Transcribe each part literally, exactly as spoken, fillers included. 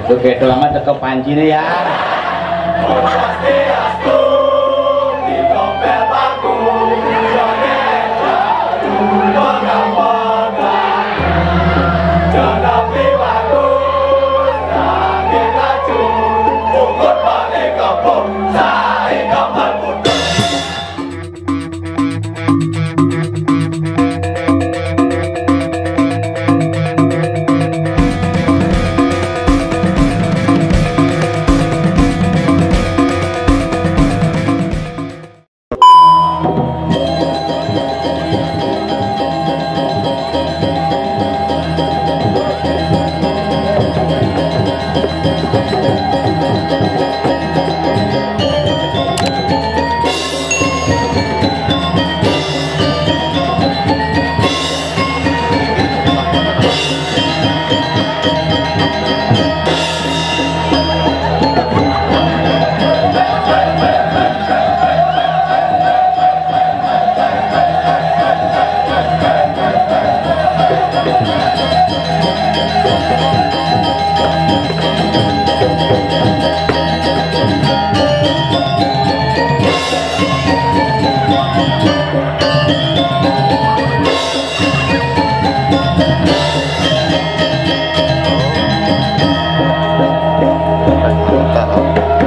Tuh, kayak itu amat teka panciné ya.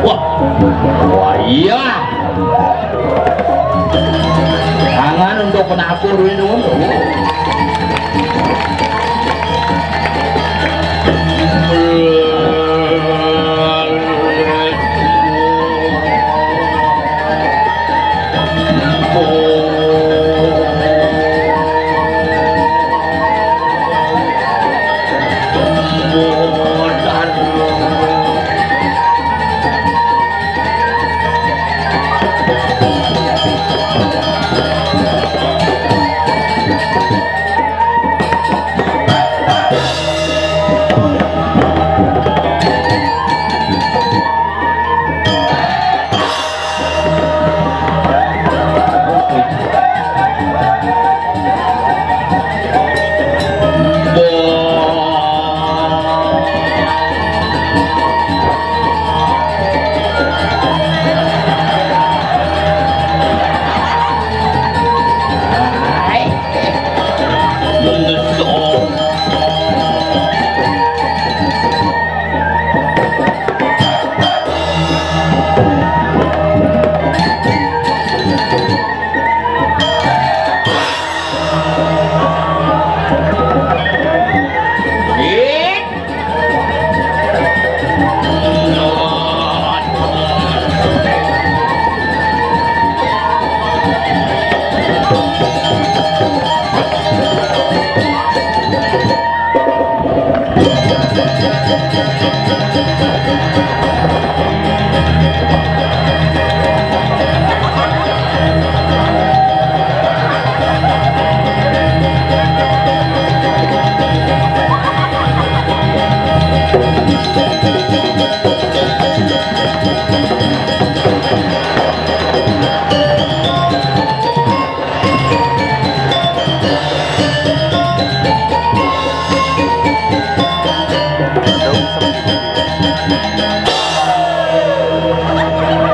Wah, wah iya. Tangan untuk penabur ini.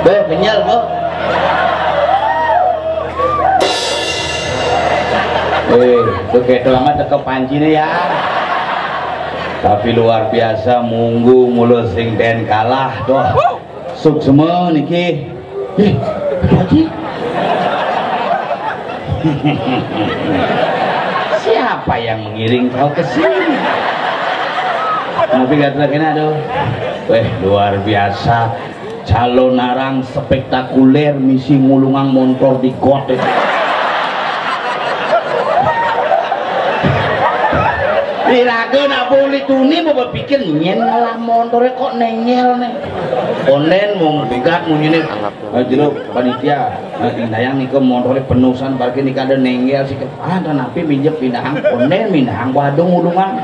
Beh, kenyal, Beh. Eh, tuh kayak amat teka panciné ya. Tapi luar biasa, munggu mula sing ten kalah tuh. Suksma niki. Eh, Haji. Siapa yang mengiring kau ke sini? Tapi kata kena tuh. Weh, luar biasa. Calonarang spektakuler misi ngulungang montor di got. Iraga nak boleh tuni mau berpikir nyen ngelah montornya kok nengel nih. Onden mau pegat munyiné. Ah, jero panitia, ah, indayang nika montore penuh san parkir nika ada nenggel sih. Ah, dan napi minjem pindahan, onden pindahan wadung ulungan.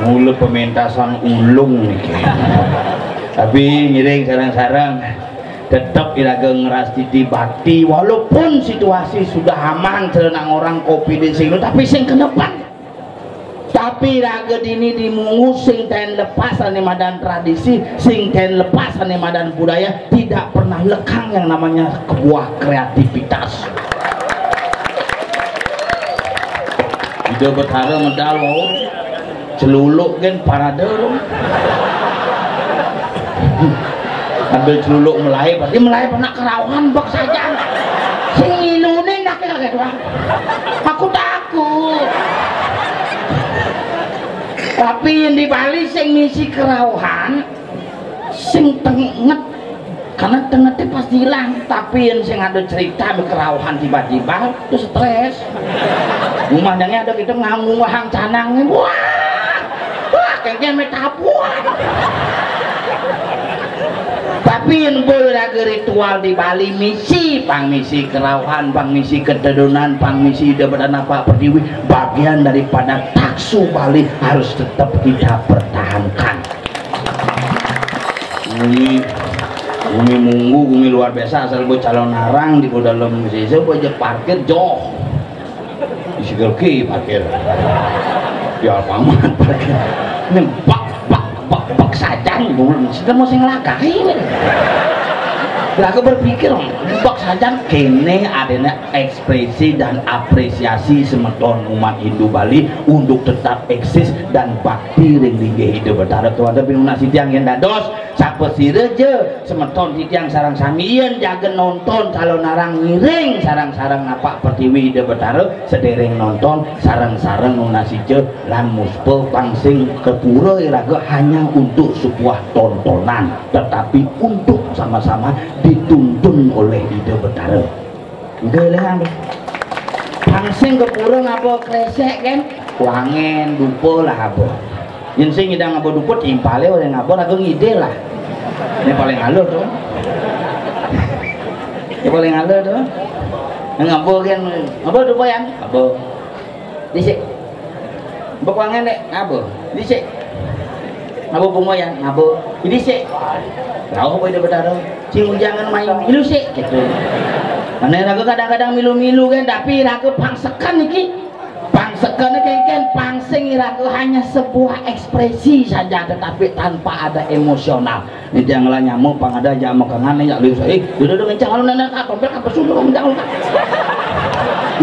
Mula pementasan ulung niki. Tapi ngiring sarang-sarang tetap iraga ngerastiti bakti walaupun situasi sudah aman, tenang orang covid sing, tapi sing kenepan. Tapi raga dini di Munggu sing taén lepas ané madan tradisi, sing taén lepas ané madan budaya, tidak pernah lekang yang namanya sebuah kreativitas. Ida Betara medal wau, celuluk gén parade. Ambil celuluk melahé, pasti melahé pernah kerauhan bek sajan. Sing ngiluné nak kaget, Bang. Aku takut. Tapi yang di Bali sing misi kerauhan, sing tenget. Karena tengetnya pasti hilang. Tapi yang sing ada cerita kerauhan tiba-tiba, itu stres. Umahnya ada gitu nganggung wahang canang. Wah! Wah, kayaknya metabuan. Tapi yang berlaga ritual di Bali, misi, pang misi kerauhan, pang misi ketedunan, pang misi Ida Betara Pak Pertiwi, bagian daripada taksu Bali harus tetap kita pertahankan. Bumi, bumi Munggu, bumi luar biasa, asal buat calon arang di dalam sisa buat parkir joh. Isi gerki parkir. Di Alfamart parkir. Ini bak, bak, bak, bak sajan, bulan. Kita mau sing lakai ini. Lah, aku berpikir, bak sajan kene adanya ekspresi dan apresiasi semeton umat Hindu Bali untuk tetap eksis dan bakti ring linggih Ida Betara. Keluarga pinunas titiang yang dados, sapasira ja semeton titiang sareng sami, yen jaga nonton, calon arang ngiring sareng-sareng napak pertiwi Ida Betara, sedereng nonton, sareng-sareng nunas ija lan muspa pang sing kapura iraga hanya untuk sebuah tontonan, tetapi untuk sama-sama dituntun oleh Ida Betara. Nggih, lha, pang sing kapura ngaba kresek, kan? Wangen, dupa lah apa. Yen sing ngidang ngaba dupa, timpale oleh ngaba lagu ngidil lah. Ini paling halus tuh. Ini paling halus tuh. Ngaba kan, ngaba dupa, Yan? Ngaba. Dhisik. Mbok wangen nek ngaba? Dhisik. Ngaba bunga, Yan? Ngaba. Dhisik. Rauh apa Ida Betara? Sing ujangan main milu sik gitu. Mana raga kadang-kadang milu-milu kan, tapi raga pangsekan iki. Pangsekan iki kan pang sing raga hanya sebuah ekspresi saja, tetapi tanpa ada emosional. Ini jangan lah nyamuk, pang ada aja mekengan nih, ya, lius, eh, udah, udah, ngencang lu nenek, ah, tompel, apa suruh, ngencang lu.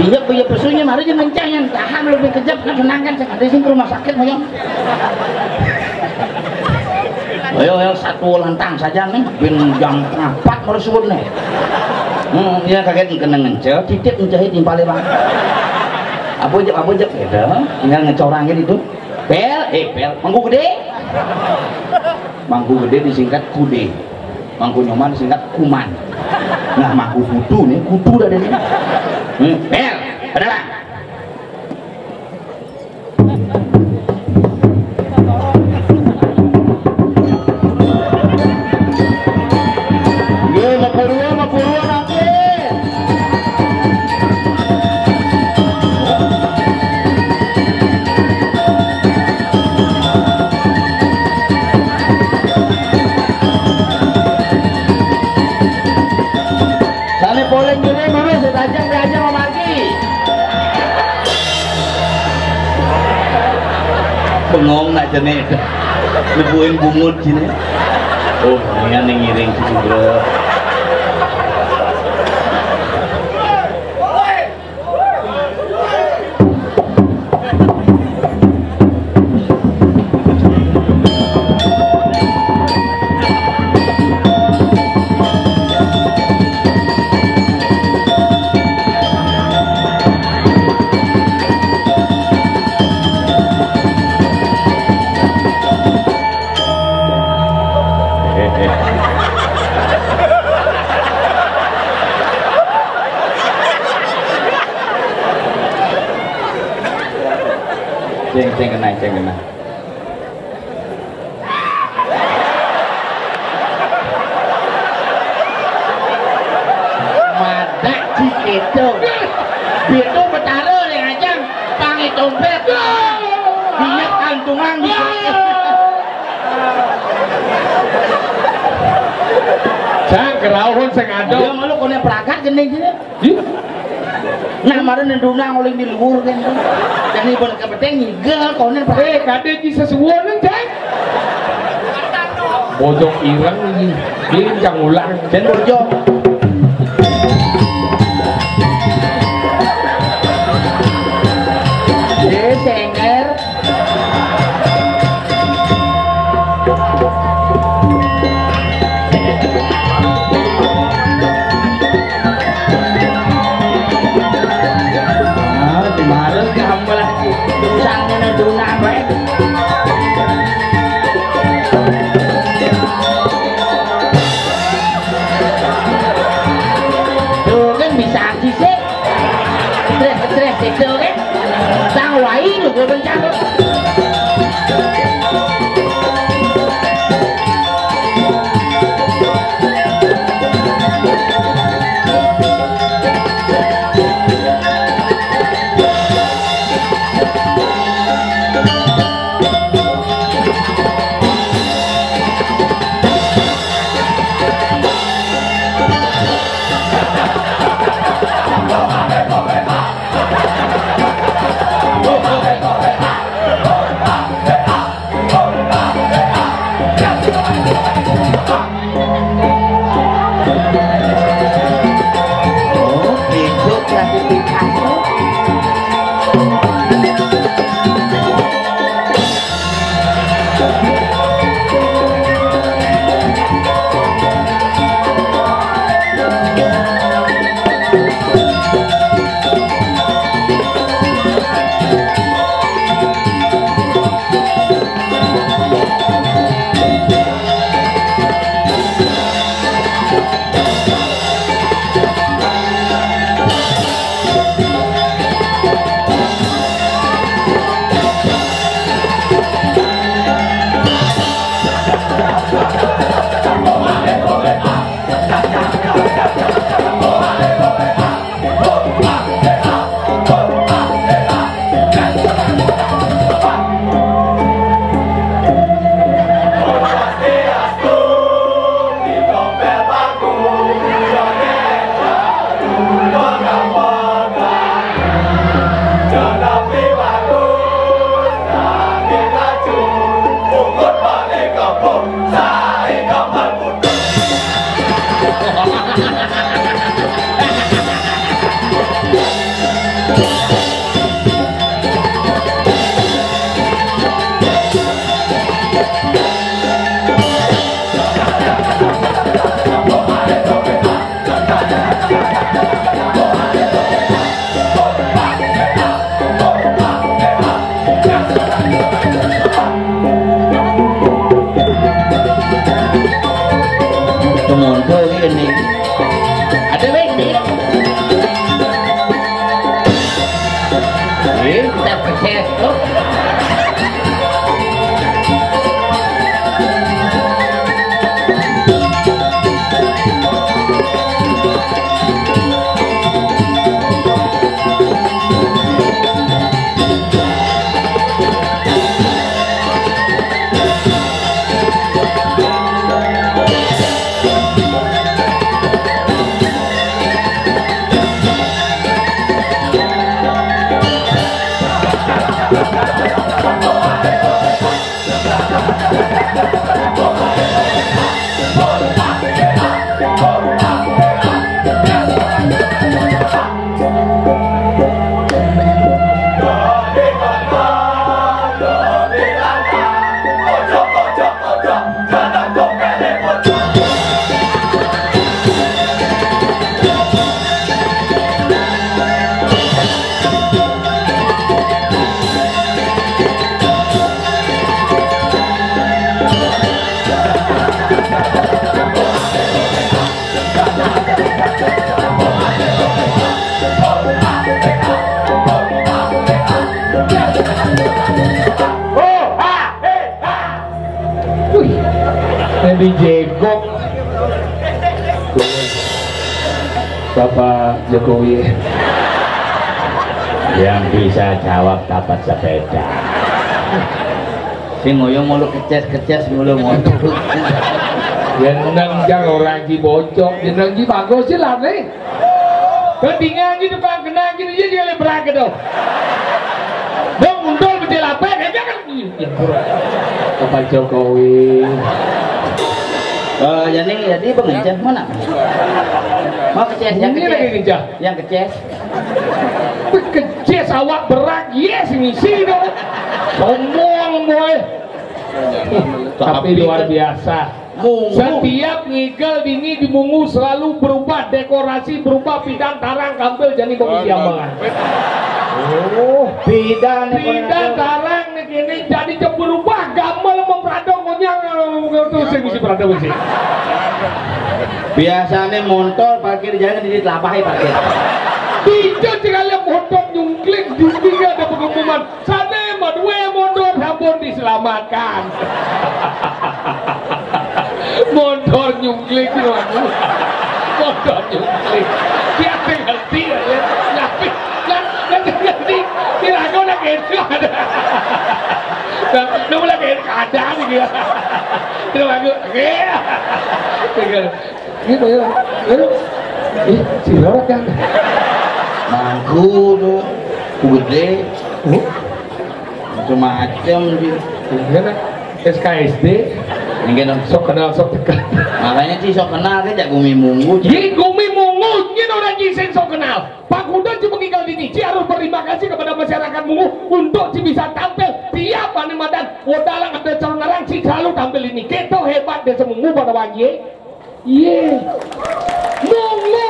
Iya, iya, pesunya, mari aja ngencang, yang tahan lebih kejap, kan senang kan, saya kasih ke rumah sakit, ayo. Ayo, ayo, satu lantang saja nih, bin jam empat baru subuh nih. Hmm, ya, kaget kena ngencel, titik mencahit timpale, Bang. Apa jep, apa jep, gitu. Tinggal ngecorang gitu. Pel, eh, pel, mangku gede. Mangku gede disingkat kude. Mangku Nyoman disingkat kuman. Nah, mangku kutu nih, kutu dah deh. Hmm, pel, ada lah. Nggih, mapurwa, mapurwa mangke. Sane polih ngiring dulu, setajeng diajeng mamargi. Bengong nak jene. Nepuin bungut jene. Oh, nian ning ngiring juga. Ceng, ceng kena, ceng kena. Madak ciketo. Bitu betara ning ajang pangi tompet. Minyak kantungan di. Sang kerauhun sing ada. Dia malu kone pragat gending sini. Ih. Nah, mara nendunang oleh di luhur kan. Dan ibu kebeting nyiga konen, Pak. Eh, kadé ci sesuwun, Cek. Bojok ireng iki. Iki cang ulang. Dan bojok. Eh, senger. Ah, kemarin kamu lagi. Sangene dunah bae. Tuh kan bisa sih. Tres, tres, itu kan. Sang wai lu gue pencet. Temonto iki ning. Ada wis, Dik. Eh, kita persis. Oh. Wih, Randy Jegok. Bapak Jokowi. Yang bisa jawab dapat sepeda. Sing ngoyo mulu keces-keces mulu montok. Yen nang jang ora iki bocok, yen nang iki bagus sih lah nih. Ketinggalan gitu, Pak, kenal gitu, dia juga boleh berangkat dong. Dong, mundur, betul apa? Ya, jangan. Ih, ya, kurang. Bapak Jokowi. Eh, jadi, jadi pengencet mana? Mau ke C S, yang ke Ini lagi C S. Kencang. Yang ke C S. Wih, ke C S awak berat, yes, misi dong. Sombong, boy. Tapi luar biasa. Mungu. Setiap ngigel dini di Mungu selalu berubah dekorasi, berubah pidan tarang kampil jadi bagi Aduh. Jambangan. Oh, pidan, pidan tarang nih gini jadi berubah gambar memperadong konyang. Tuh sing mesti peradong sih. Biasanya motor parkir jalan di telapahe parkir. Tidak sekali motor nyungkling, nyungkling ada pengumuman. Sana madue motor sampun diselamatkan. Motor nyungkling, waduh. Motor nyungkling. Dia ngerti ya. Tapi, kan, kan ngerti. Kira aku nak gitu ada. Nah, lu lagi ada nih dia. Kira aku, iya. Tinggal. Gitu ya. Aduh. Ih, si Roro kan. Mangku tuh. Gede. Oh. Macam-macam sih. Iya, nah. S K S D. Enggak dong. Sok kenal, sok dekat. Makanya sih sok kenal kan jak gumi munggu. Jadi gumi munggu, ini orang gising sok kenal. Pak Kuda cuma tinggal di ini. Ci harus berterima kasih kepada masyarakat Mungu untuk ci bisa tampil tiap ane madan. Wodalang ada calon orang ci selalu tampil ini. Kita hebat desa Mungu pada wanjie. Iye. Mungu,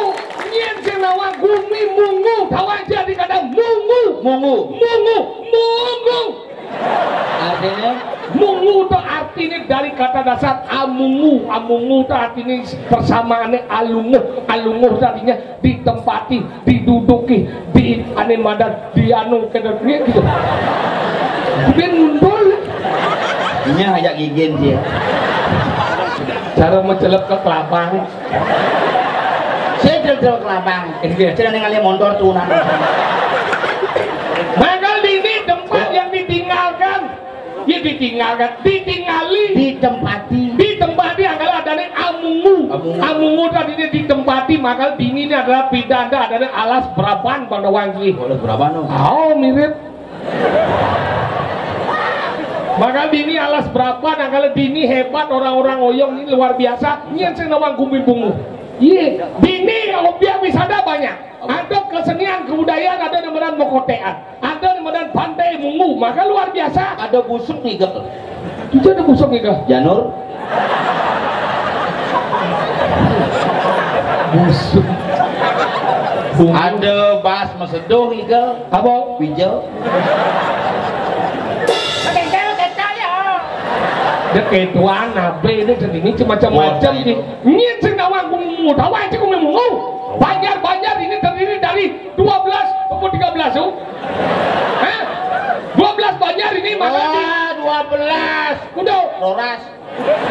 nyén sing nawang gumi Mungu, tawang jadi kadang Mungu. Mungu. Mungu. Mungu. Artinya? Mungu itu artinya dari kata dasar amungu. Amungu itu artinya persamaannya alunguh. Alunguh itu artinya ditempati, diduduki, di ane madan, di anu kena duit gitu. Dia mundur. Nya ajak gigin dia. Cara mencelep ke kelabang. Saya celep ke kelabang. Iya. Saya ningali motor tuh nah. Mangkal dini tempat yang ditinggalkan. Ya ditinggalkan, ditingali. Ditempati. Ditempati angkal adanya amungu. Amungu. Amungu tadinya ditempati, maka dini ini adalah pidanda, adanya alas beraban pada wangi. Alas beraban, oh. Oh, mirip. Maka dini alas beraban, angkal dini hebat, orang-orang oyong ini luar biasa. Nyén sing nawang gumi Mungu. Iya, dini objek wisata banyak. Ada kesenian kebudayaan, ada namanya mokotean, ada namanya pantai Mungu, maka luar biasa. Ada busuk nih, Gek. Itu ada busuk nih, Gek. Janur. Busuk. Ada bas maseduh nih, Gek. Apa? Bijil. Pakai gel, kecil ya. Dia ketuaan, nabe, ini sendiri macam-macam nih. Nyén sing nawang gumi Mungu, tawang sing gumi Mungu. Banjar-banjar ini terdiri dari dua belas atau tiga belas tuh. Hah? Dua belas banjar ini mana di Wah, dua belas. Udah. Roras.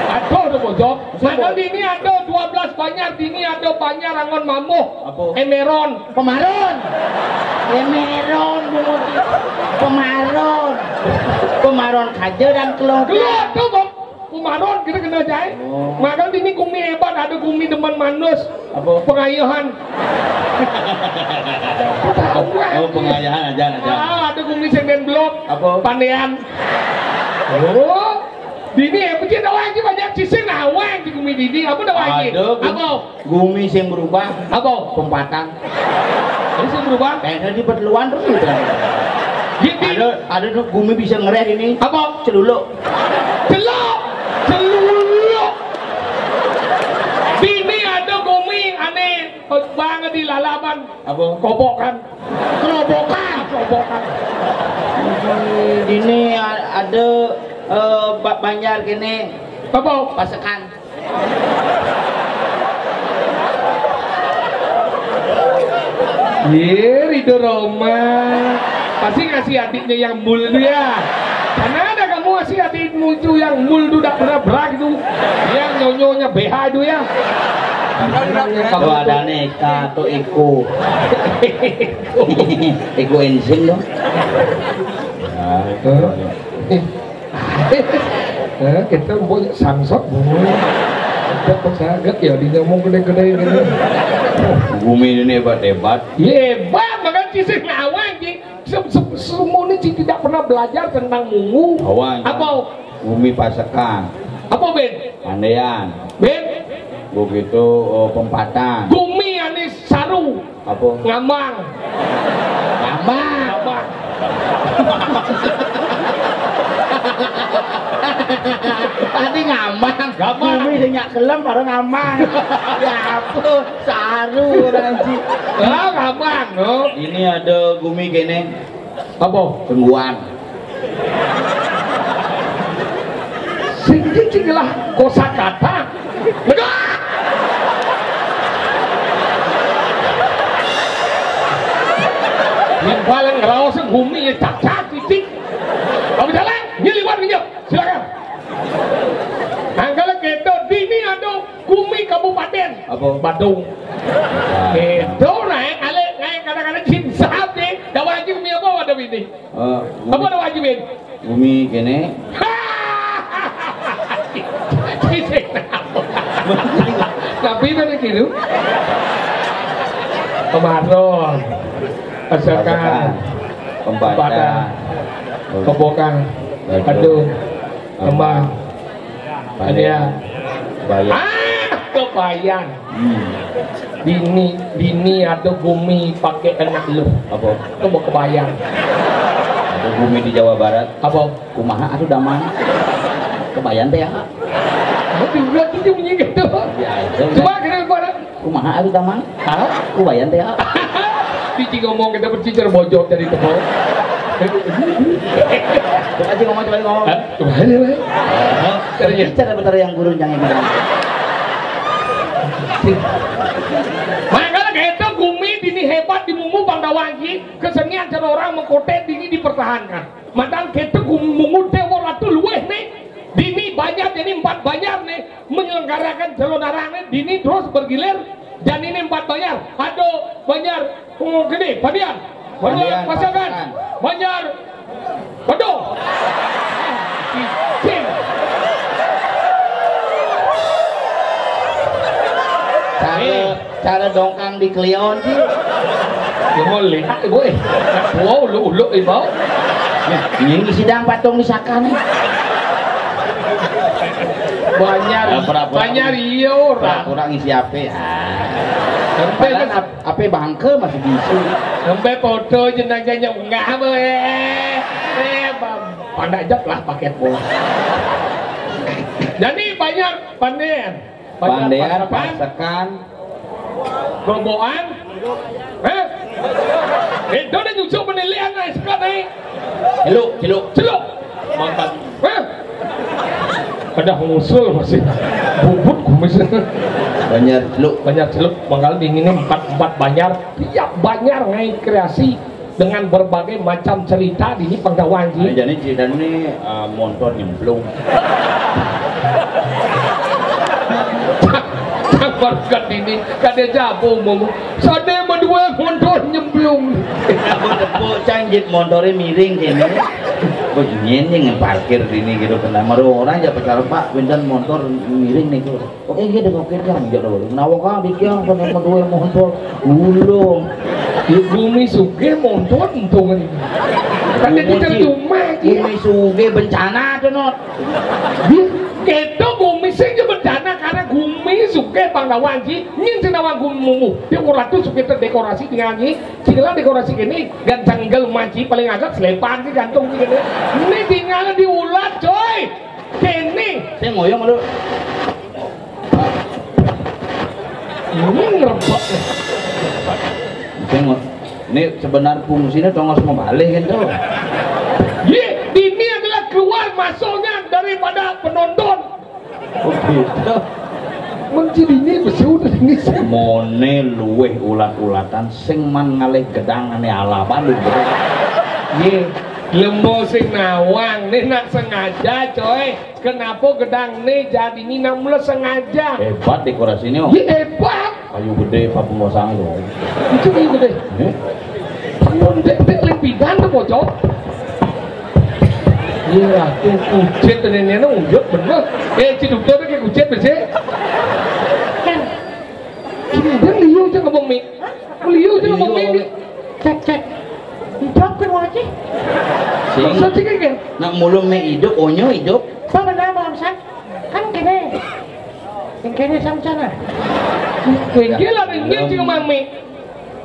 Aduh, udah bojok. Mana di ini ada dua belas banjar, di ini ada banjar angon mamuh. Apa? Emeron. Pemaron. Emeron, bungut. Pemaron. Pemaron kaja dan keluarga. Keluar tuh, Bang. Pemaron kita kenal jahit. Oh. Maka ini gumi hebat, ada gumi demen manus. Apa? Pengayuhan. Oh, pengayuhan aja, aja. Ah, ada gumi sing den blok. Apa? Pandean. Oh. Dini ya, mungkin awang iki banyak sisir nawang di gumi dini. Apa nawang iki? Ada gumi, Apa? Gumi sing berubah. Apa? Pempatan. Ini sing berubah. Kayaknya di perteluan terus gitu. Gitu. Ada, ada tuh gumi bisa ngereh ini. Apa? Celuluk. Celuk. Celuluk. Dini ada gumi aneh banget di lalapan. Apa? Kopokan. Kerobokan. Kopokan. Dini a-, ada eh, ba-, banjar kene. Apa? Pasekan. Ye, Ridho Roma. Pasti ngasih adiknya yang mul dia. Karena ada kamu ngasih adikmu itu yang mul itu tidak pernah berak itu. Yang nyonyonya B H itu ya. Kamu Oh, ada nih, satu iku. Iku enzim dong. Nah, itu. Eh, kita mau samsot, Bu. Kita pecaget ya, di nyomong gede-gede gitu. Gumi ini hebat-hebat. Hebat, makanya sing nawang, Ji. Se- se- Semuanya, Ji, tidak pernah belajar tentang mungu. Awang. Apa? Gumi pasekan. Apa, Ben? Pandean. Ben? Begitu, oh, pempatan. Gumi anis saru. Apa? Ngambang. Ngambang. Ngambang. Tadi ngambang. Ngambang. Gumi sing nyak kelem baru ngambang. Ya ampun, saru orang, Ji. Lah, ngambang, no. Ini ada gumi kene. Apa? Tungguan. Sing cicing lah kosakata. Lega. Yang paling raos gumi ya cacak cicing. Kamu jalan, nyeliwat dia. Silakan. Angkala kita dini ada gumi kabupaten. Apa? Badung. Kita naik alek naik kadang-kadang cinsap nih. Dawa haji gumi apa ada ini? Eh, apa gumi, ada haji, Ben? Gumi kene. Tapi mana gitu? Kemaron. Asalkan. Asalkan. Pembaca. Pembaca. Kebokan. Badung. Badung. Kemang. Pandean. Kebayan. Ah, kebayan. Hmm. Dini, dini ada gumi pakai anak lu. Apa? Itu mau kebayan. Ada gumi di Jawa Barat. Apa? Kumaha atuh damang? Kebayan teh ya. Aku juga tuh dia bunyi gitu. Ya, itu. Coba kira gimana? Kumaha atuh damang? Hah? Kubayan teh ya. Biji ngomong kita bercicer bojok dari tepung. Coba aja ngomong, coba ngomong. Hah? Kumaha dia, Bang? Hah? Ternyata. Bicara betara yang guru jangan bilang. Makanya gitu gumi dini hebat di Mungu Bangdawangi, kesenian cara orang mengkotek dini dipertahankan. Madang kita gumi Mungu Dewa Ratu luweh nih. Dini banyak jadi empat banjar nih menyelenggarakan celonarang nih. Dini terus bergilir dan ini empat banjar. Ada banjar, oh, gini, Pandean. Banjar Pandean, Pasakan. Pasakan. Banjar Bedo. Cicing. Cara, eh, cara dongkang di Cleon sih. Ya mau lihat, Ibu, eh. Wow, uluk-uluk, Ibu. Ya, ini sidang patung di Sakan. Banjar, ah, pura-pura. Banjar iya, orang. Pura-pura ngisi apa? Ah. Sampai padahal ap-, apa bangke masih bisa. Sampai foto jenazahnya unggah apa, eh. Eh, bang. Pandai jep lah paket bola. Jadi banyak Pandean. Pandean, Pasekan. Roboan. Hah? Eh, dia udah nyusul penilaian, eh, sekat, eh. Celuk, celuk. Celuk. Makan. Hah? Ada ngusul masih. Bubut kumis. Banjar celuk. Banjar celuk. Mangkal dingin empat, empat banjar. Tiap banjar ngai kreasi dengan berbagai macam cerita di ini pengetahuan. Nah, jadi cerita ini, eh, montor nyemplung. Sabar kat ini, kada jago umum. Sadé madua montor nyemplung. Aku tepuk canggit montornya miring kene. Begini yang parkir di ini gitu kena maru orang ya pacar Pak, pinten montor miring nih tuh. Oke, iya, deh, oke, Kang. Iya, deh, menawa, Kang, di Kang, kan yang kedua yang montor. Ulung. Ya, gumi sugih montor untung ini. Kan dia gumi tinggal di rumah aja. Gumi sugih bencana tuh, Not. Dia, kita gumi sing bencana karena gumi sugih Pandawan, Ji. Nyin sing nawang gumi mumuh. Dia kurang tuh sugih terdekorasi dengan ini. Sila dekorasi gini, ganteng gel maji paling agak selepan sih gantung sih gini. Ini tinggal diulat, coy. Kene. Saya ngoyong lu. Ini ngerebek nih. Saya ngo-, ini sebenarnya fungsinya tongos mau balik gitu. Ye, ini adalah keluar masuknya daripada penonton. Oh, gitu. Mun ci dini besi udah ini sih. Mone luweh ulat-ulatan sing man ngalih gedang ane alapan lho, Bro. Ye, lemo sing nawang, nih nak sengaja, coy. Kenapa gedang nih jadi ini nak mula sengaja? Hebat dekorasinya. Ye, hebat. Kayu gede, patung pasang lho. Itu kayu gede. Eh? Patung dek-dek lempidan tuh, Bocok. Iya, tuh kucit neneknya unjuk bener. Eh, ciduk tuh kayak kucit sih. Kemudian liu aja ngomong Beliau sing ngomong ini. Cek, cek. Idup kan, Wak Haji? Sing. Maksud sih, kan? Nak mulu mie idup, onyo idup. Apa benar, Bang San? Kan kene. Yang kene sama sana. Inggih lah, inggih sing ngomong mie.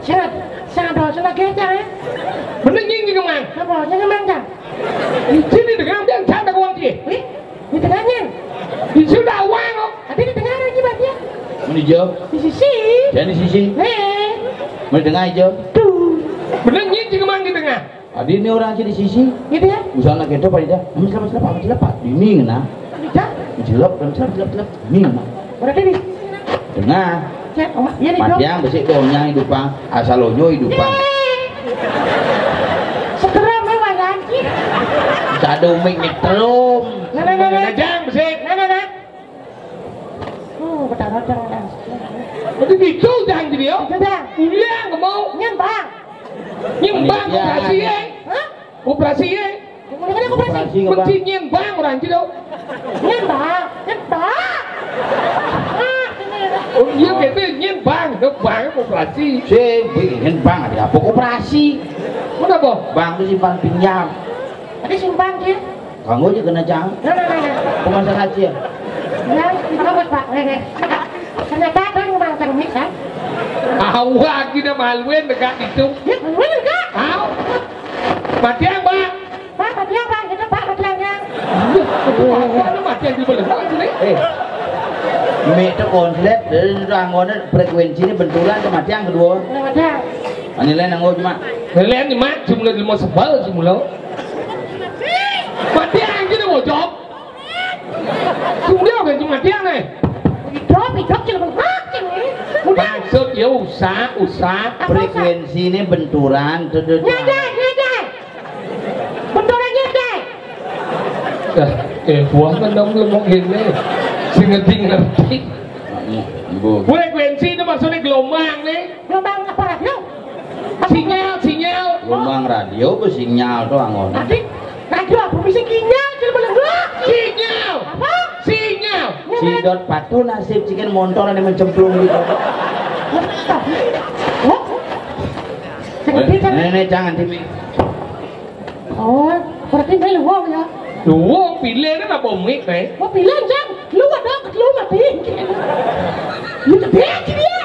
Sangat, sangat dosa lagi aja, ya. Bener, nying sing ngomong. Apa? Sing ngomong, Cang? Di sini dengan dia, Cang, tak kuat, ya. Wih, di tengahnya. Di sini udah awang, kok. Tapi di tengah lagi, Bang, ya. Mana dia? Di sisi. Jangan di sisi. Eh. Mana tengah aja? Tuh. Bener, nying sing ngomong di tengah. Tadi ini orang aja di sisi. Gitu ya? Misalnya gitu, Pak Ida. Amin, selamat, selamat, amin, selamat. Ini, nah. Tidak. Jelek, amin, selamat, selamat, selamat. Ini, nah. Berarti di Tengah. Cek, oh, iya, di Matiang besik donyang idupang, asal onyo idupang. Eh. Seteram, eh, Wak Haji. Sado mik nyetrum. Nah, nah, nah, nah. Nah, Jang, besik. Nah, nah, nah. Hmm, betara, betara, betara. Itu gitu, Jang, jadi, yo. Itu, Jang. Iya, nggak mau. Nyembang. Nyembang, iya, koperasi, ya. Hah? Koperasi, ya. Koperasi, koperasi. Koperasi, Bang. Mesti nyembang orang gitu. Nyembang, nyembang. Ah, ini. Oh, iya, gitu, nyembang. Nyembang, koperasi. Sing, nyembang, ada apa koperasi? Mana, Bang? Bang itu simpan pinjam. Ada simpan dia. Kanggo aja kena, Cang. Nah, nah, nah, nah. Pemasan aja. Ya, itu buat Pak. Nih, nih. Ternyata ada yang memang cermin, kan? Awak kita maluin dekat itu. Ya, maluin dekat. Au. Matiang, Pak. Pak, Matiang, Pak. Itu, Pak, Matiangnya. Iya, itu apa nih Matiang di belakang sini? Eh. Mik itu konslet, jadi sudah anggone frekuensi ini benturan ke Matiang kedua. Nah, Matiang. Ini lain anggo cuma. Lain cuma, cuma lima sebal, cuma lo. Matiang gitu, bocok. Sudah kan cuma dia nih. Hidup, hidup, cuma bengkak, cuma. Udah. Maksud ya usah, usah. Apa usah? Frekuensi ini benturan, tuh, tuh, tuh. Nyadar, nyadar. Benturan nyadar. Dah, eh, buah kan dong belum mungkin nih. Sing ngerti, ngerti. Ibu. Frekuensi itu maksudnya gelombang nih. Gelombang apa radio? Sinyal, sinyal. Gelombang radio ke sinyal tuh angon. Tadi radio apa? Bisa sinyal, jadi belum. Sinyal. Apa? Sinyal. Sidot patuh nasib cikin montor ada mencemplung gitu. Oh. Nenek jangan dimi. Oh, berarti dia luwung ya? Luwung, pilih kan apa mik, eh? Mau pilih, Jang. Lu ada, lu mati. Lu gede dia.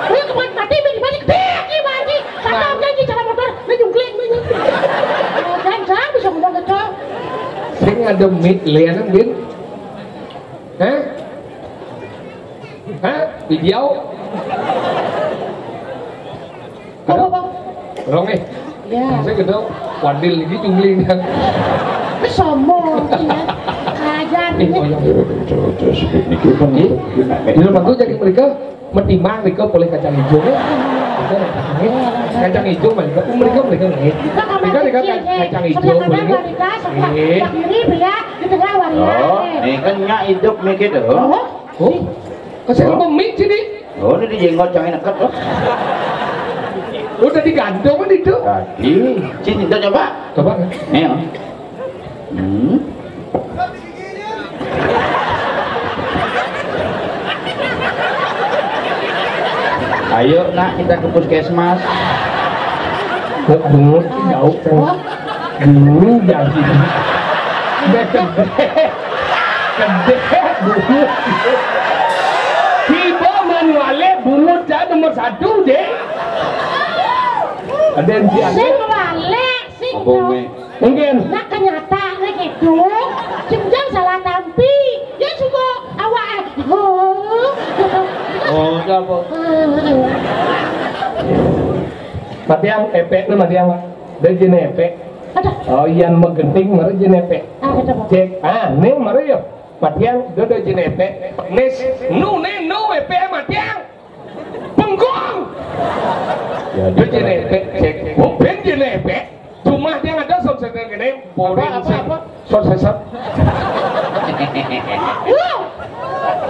Lu kemarin mati, mati, mati, gede dia mati. Kata orang di cara motor, lu nyungkling, lu nyungkling. Oh, Jang, Jang, bisa ngomong gitu. Sing ada mik, lihat, Bin. Hah? Hah? Video? Apa, Bang? Rong, eh. Ya. Saya kena wadil lagi jungling. Sombong, ya. Ajar. Eh, oh, ya. Terus niki kan. Eh? Di rumah tuh jadi mereka metimbang mereka boleh kacang hijau, ya. Kacang hijau, mereka, mereka, mereka, nih. Mereka, mereka, kacang hijau, boleh, ya. Sebelah kiri, ya. Di tengah, waria. Oh, ini kan nyak hidup nih gitu. Oh. Oh. Kasih apa mik sini? Oh, ini di jenggot jangan deket, oh. Udah digantung kan itu? Tadi. Sini, kita coba. Coba. Nih, oh. Hmm. Ayo, Nak, kita ke puskesmas. Kok bungut jauh, kan? Dulu jadi. Udah gede. Gede bungut. Tiba manuale bungut dah nomor satu, deh. Ada yang diangkat. Sing wale, sing. Apa, Umi? Mungkin. Nah, kenyataannya gitu. Sing jang salah tampi. Ya, suka awak. Oh, siapa? Matiang, epek nih, Matiang. Dia jenis epek. Ada. Oh, Ian Megenting mara jenis epek. Ah, ada, Pak. Cek. Ah, nih mara ya. Matiang, dia ada jenis epek. Nis, nu, nih, nu, epek Matiang. Penggong. Ya, dia jenis epek. Cek. Oh, ben jenis epek. Cuma dia ada sound system gini. Boring. Apa, apa, sih. Apa? Sound system.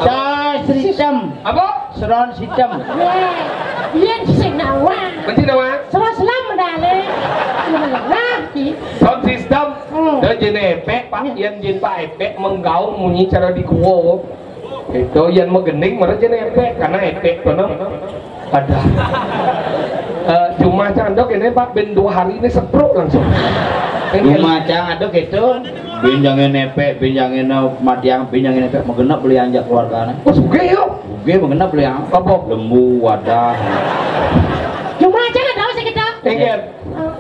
Sound system. Apa? Sound system. Iya, iya, sing nawang. Mesti nawang. Sound system, medale. Nah, di. Sound system. Hmm. Dan jenis epek, Pak. Iya. Yang jenis Pak epek menggaung munyi cara di gua. Itu yang menggening, mana jenis epek. Karena epek, mana? Ada. Macang dok ini, Pak, ben dua hari ini setruk langsung. Rumah cang ada gitu. Binjangin nepek, binjangin matiang, binjangin nepek, magenep beli anjak keluargane. Oh, sugih yo. Sugih magenep beli yang apa? Lembu, wadah. Cuma aja ada sih kita. Inggih.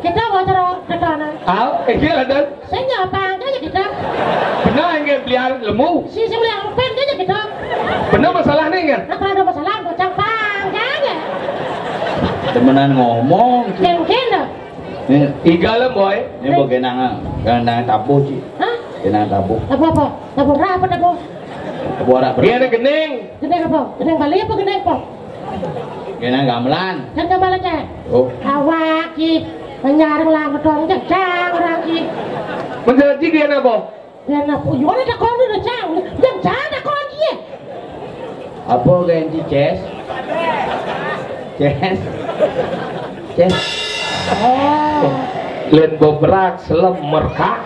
Kita wajar kita. Ah, inggih ada. Sing apa aja kita. Benar, inggih, beli lembu. Si, si beli angpen aja kita. Benar masalahnya, inggih. Nah, kalau ada masalah, bocah pang aja. Demenan ngomong. Mungkin dah. Ini iga lem, boy. Ini bawa genang, genang tabuh, Ci. Hah? Genang tabuh. Tabuh apa? Tabuh berapa tabuh? Tabuh arak. Dia ada gening. Gening apa? Gening Bali apa gening apa? Genang gamelan. Kan gamelan, Cek? Oh. Awak, Ci. Menyarang lah, ketong jejang orang, Ci. Menjadi dia apa? Yan apa? Yo, ada takon dulu, Cang. Yang jangan takon dia. Apa ganti, Ces? Ces? Ces? Oh. Len bobrak, selem, merkak.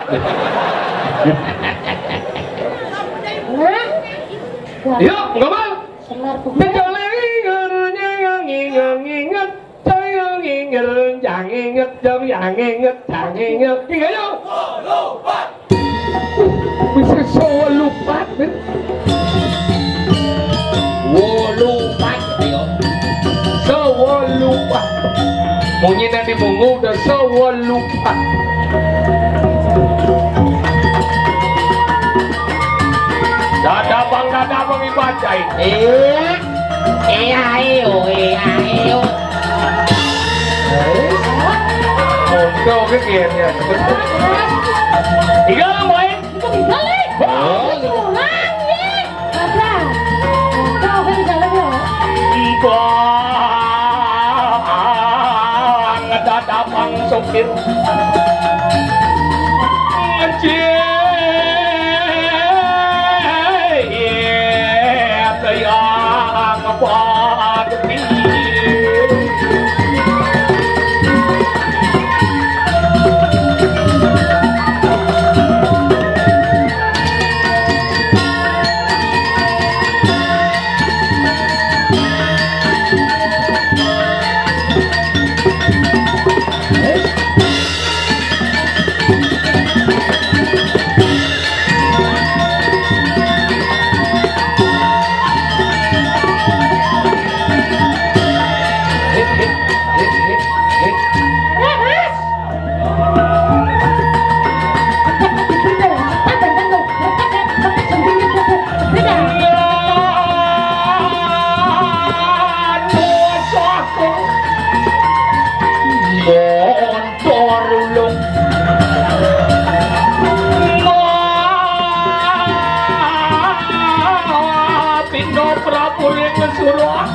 Nah. Yuk, nggak mau. Semar. Betul lagi, ngerunya yang inget-inget. Cayong inget, cang inget, cong yang inget, cang inget. Tiga, yuk. Bisa sewolupat, men. Wolupat, yo. Sewolupat. Munyi nanti mungu udah sewolupat. Dadabang, dadabang, ibacai. Iya. Iya, ayo, iya, ayo. Monto ke dia, dia. Tiga, boy. Itu tinggal, eh. Oh. Curang, ye. Apa? Kau kan di dalam, ya? Ibang, dadabang sopir. Encik, yang apa? Torulung. Pino Prabu ring Sura.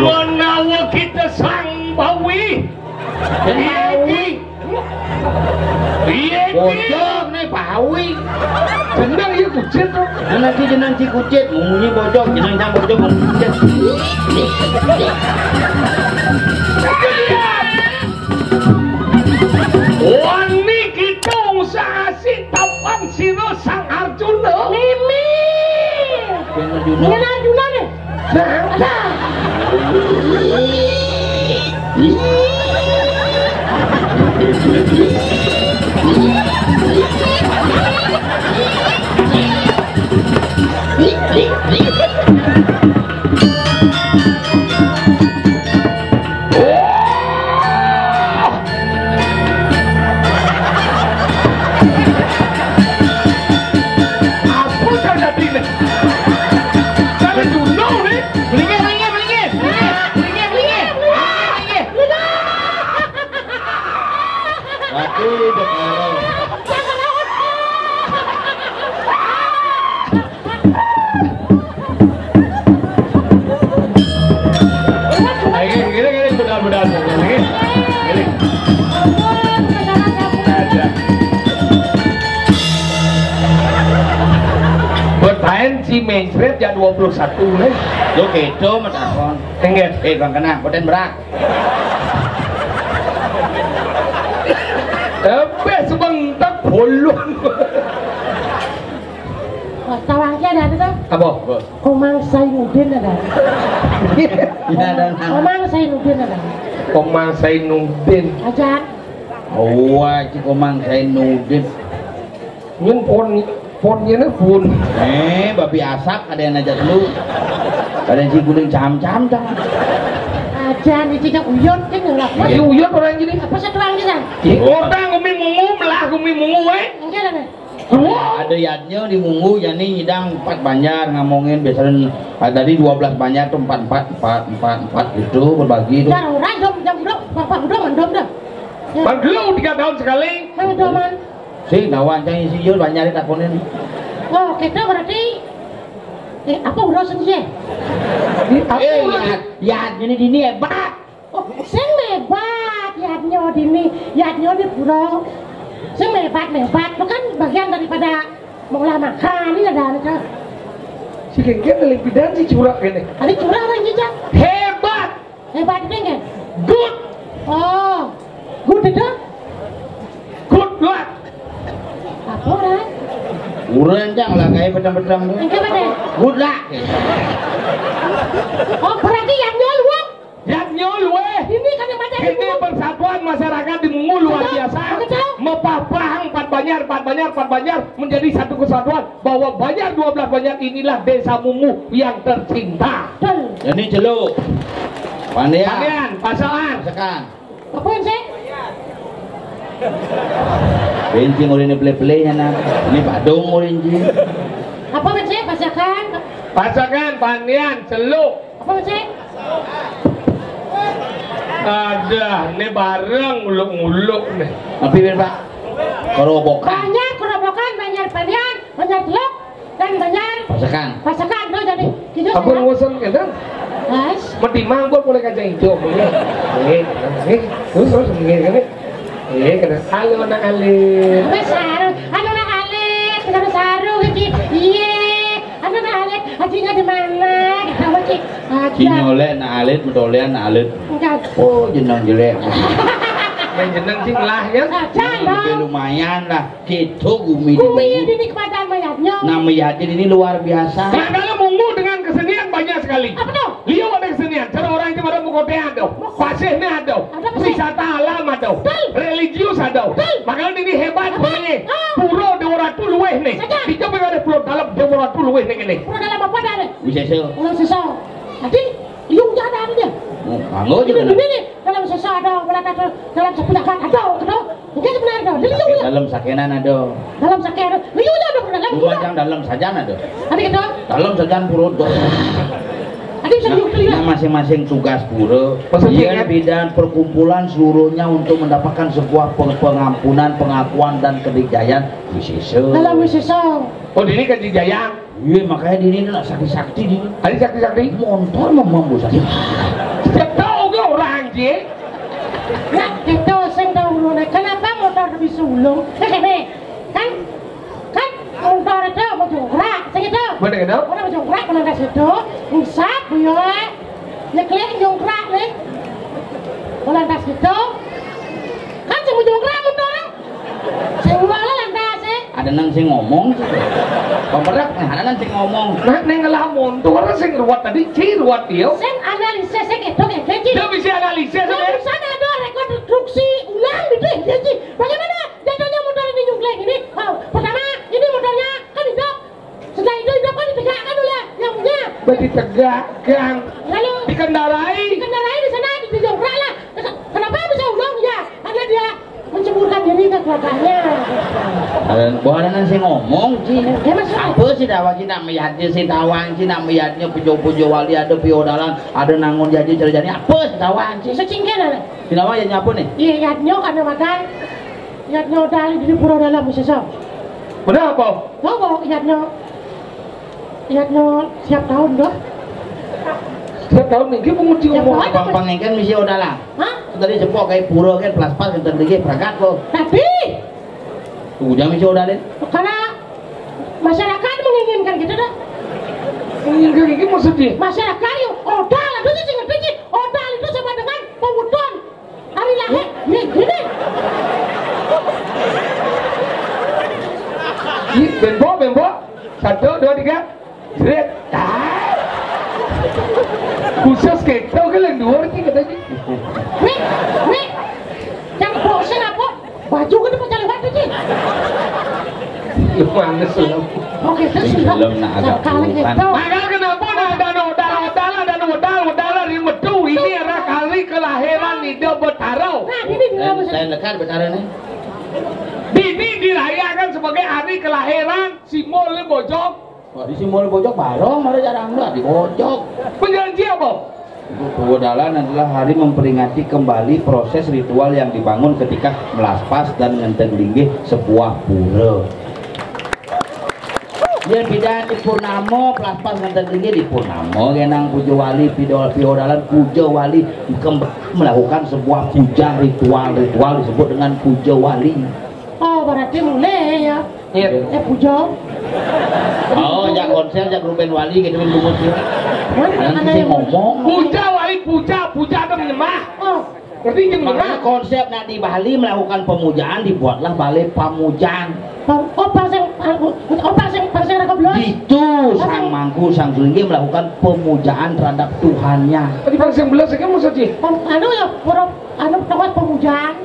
Menawa kita sang bawi. Iki. Iki. Bocor nih, bawi. Bener ya, kucit, tuh. Mana sih jeneng si kucit? Ngomongnya bocor, jeneng sang bocor, ngomong kucit. Wani kita usah asik tapan sira sang Arjuna. Mimi. Arjuna. Ini Arjuna nih. Apa sing dadi ne? Kare duno ne? Mlingih, mlingih, mlingih. Mlingih, mlingih. Ah, mlingih. Mati Mencret jam dua puluh satu nih. Lo keto mah takon. Enggak. Eh, Bang Kenang, boten berak. Tapi sebentar bolong. Wah, tawangnya ada ada tuh. Apa? Komang Zainuddin ada. Ya, dan Komang Zainuddin ada. Komang Zainuddin. Ajan. Wah, si Komang Zainuddin. Nyen pon ponnya nih pun. Eh, babi asak ada yang najak lu. Ada yang si guling cam-cam dah. Ajan itu yang uyut kan nggak. Masih uyut orang gini. Apa sih tuang kita? Orang umi mungu, melah umi mungu, eh. Enggak ada. Dua. Ada yadnya di munggu, ya nih nyidang empat banjar ngomongin biasanya, ah, dari dua belas banjar tuh empat empat empat empat empat gitu berbagi tuh. Jar orang dom jam dom bapak udah mendom dah. Ya. Bang dulu tiga tahun sekali. Mana doman? Si lawan cang isi jul banjar takonin. Oh, kita berarti eh apa urusan sih? Di apa? Eh, ya, ya, ini dini hebat. Oh, sing hebat, yadnya dini, yadnya di pura. Sing hebat, hebat, itu kan bagian daripada mengolah makan, ini ada ada. Si kengkeng lebih dan si curah ini. Ada curah orang jejak. Hebat. Hebat itu kan? Good. Oh, good itu? Good luck. Apa orang? Urang cang lah kayak pedang-pedang tuh. Yang apa deh? Good luck. Oh, berarti yadnya luang. Yang nyolwe. Ini kan yang macam Ini persatuan masyarakat di Mungu luar biasa. Betul. Mepah-pahang empat banjar, empat banjar, empat banjar menjadi satu kesatuan bahwa banjar dua belas banjar inilah desa Mungu yang tercinta. Betul. Ini celuk. Pandian. Pandian, pasokan. Tekan. Apa yang saya? Benci ngulin ini pele-pele ya nah. Ini badung ngulin ji. Apa yang saya? Pasakan. Pasokan, pandian, celuk. Apa yang saya? Ada, ini bareng nguluk-nguluk nih. Tapi ben Pak. Kerobokan. Banjar kerobokan, banjar pandian, banjar teluk, dan banjar Pasakan. pasakan tuh jadi gitu. Apa ngusen kan? Guys, Mending mangkuk boleh kacang hijau. Eh, eh, terus terus begini kan? Eh, kena halo nak alit. Wes saru, anu nak alit, kena saru gitu. Iya, anu nak alit, hajinya di mana? Gitu lagi. Aja. Cinyolek nak alit, metolean nak alit. Enggak. Oh, jenang jelek. Yang jenang sih lah ya. Aja Lebih dong. lumayan lah. Gitu gumi Kumi dulu. Ini kepada mayatnya. Nah, meyaknya ini luar biasa. Nah, kalau Mungu dengan kesenian banyak sekali. Apa tuh? Liu ada kesenian, cara orang itu pada mengkote ada, pasihnya ada, Ada pasih. Wisata alam ada, Betul. Religius ada. Betul. Makanya ini hebat Apa? Mungu. Ah. Pura Dewa Ratu luweh nih. Saja. Kita pengen ada Pulau Dalam Dewa Ratu luweh nih ini. Pura dalam apa dah nih? Wisesa. Pura Sesa. Jadi, liu aja ada dia. Oh, mangga Ini juga. Ini nih, dalam Sesa ada, dalam Sesa ada, dalam sebelah kan ada, gitu. Enggak sebenarnya ada. Jadi liu aja. Dalam sakenan ada. Dalam sakit ada. Liu aja ada pernah dalam juga. Lumajang dalam sajan ada. Ada gitu. Dalam sajan purut dong. Ada bisa Nah, liu liu. Nah, masing-masing tugas pura. Maksudnya Iya, kan? Bidan perkumpulan suruhnya untuk mendapatkan sebuah peng- pengampunan, pengakuan dan kedikjayaan Wisesa. Dalam Sesa. Oh, ini kan di Jayang. Iya, makanya dini nak sakti-sakti dini. Ada sakti-sakti. Montor mau mambu sakti. Siapa tahu ke orang je? Nah, kita sing tahu ngono. Kenapa motor bisa ulung? Nah, kene. Kan kan motor itu mau jongkrak, sing itu. Mana kenal? Ora mau jongkrak, mau nang situ. Usap yo. Nyeklek jongkrak nih. Mau lantas gitu. Kan sing mau jongkrak motor. Sing wala lantas eh. Ada nang sing ngomong. Pemerak nih, ada nang sing ngomong. Nah, neng ngelamun tuh orang sing ruwet tadi, ci ruwet dia. Sing analisis sing itu kayak gitu. Dia bisa analisis Kalau ya. Di sana ada rekonstruksi ulang gitu ya, Ji. Bagaimana jatuhnya motor ini nyungklek ini? Oh, pertama, ini motornya kan hidup. Setelah itu hidup kan ditegakkan oleh yang punya. Berarti tegakkan. Lalu Dikendarai. Kendarai di sana dijongkrak lah. Kenapa bisa ulung? Ya, karena dia menceburkan diri ke keluarganya. Ada bukan nang sing ngomong sih. Ya, Mas. Apa sih dawa sih nak meyatnya sih tawang sih nak meyatnya pujo-pujo wali ada piodalan ada nangun jadi cerjani apa sih tawang sih? Secingkir lah. Kenapa ya nyapa nih? Iya, yadnya karena makan. Yadnya udah di pura dalam sesa. Benar apa? Tahu kok yadnya. Yadnya siap tahun dah. Setiap tahun minggu menguji Ya, umur. Pak. Pang pangengkan misi odalan. Hah? Tadi jempol kayak pura kan pelas pas kan tadi kayak perangkat kok. Tapi Ujang misi odalin. karena masyarakat menginginkan gitu dah. Ini, ini maksudnya? Masyarakat yo, odal itu sih, sing ngerti sih. Odal itu sama dengan pembutuhan. Hari lahir, nih, gini. Ih, bembo, bembo. Satu, dua, tiga. Jret. Ah. Khusus keto ke lendua sih katanya. Nih, nih. Yang bosen apa? Baju kan mau cari waktu sih. Lu mana sih? Oke, terus sudah. Belum nak ada kali bukan. Gitu. Maka kenapa nak ada nodal, nodal, ada nodal, nodal dari metu? Ini adalah hari kelahiran Ida Betara. Nah, ini dia. Saya, saya lekat Betara nih. Ini dirayakan sebagai hari kelahiran simbol bojog. Wah, di simbol bojog barong, mana jarang lah di bojog. Perjanjian apa? Pewedalan adalah hari memperingati kembali proses ritual yang dibangun ketika melaspas dan ngenteng linggih sebuah pura. Yang beda di purnama, pelaspas ngenteng linggih di purnama, genang puja wali, pidol, piodalan puja wali, kembali melakukan sebuah puja ritual, ritual disebut dengan puja wali. Oh, berarti mulai ya. Iya. Eh, puja. Oh, jak konser, jak grup band wali gitu kan, bungut ya. Mana yang ngomong? Puja wali, puja, puja ada menyembah. Oh. Berarti menyembah. Makanya konsep nak di Bali melakukan pemujaan, dibuatlah balai pamujan. Oh, pas yang, oh, pas yang, pas yang raka belas. Itu sang mangku, sang sulinggih melakukan pemujaan terhadap Tuhannya. Tadi pas yang belas kan maksudnya? Anu ya, anu tempat pemujaan.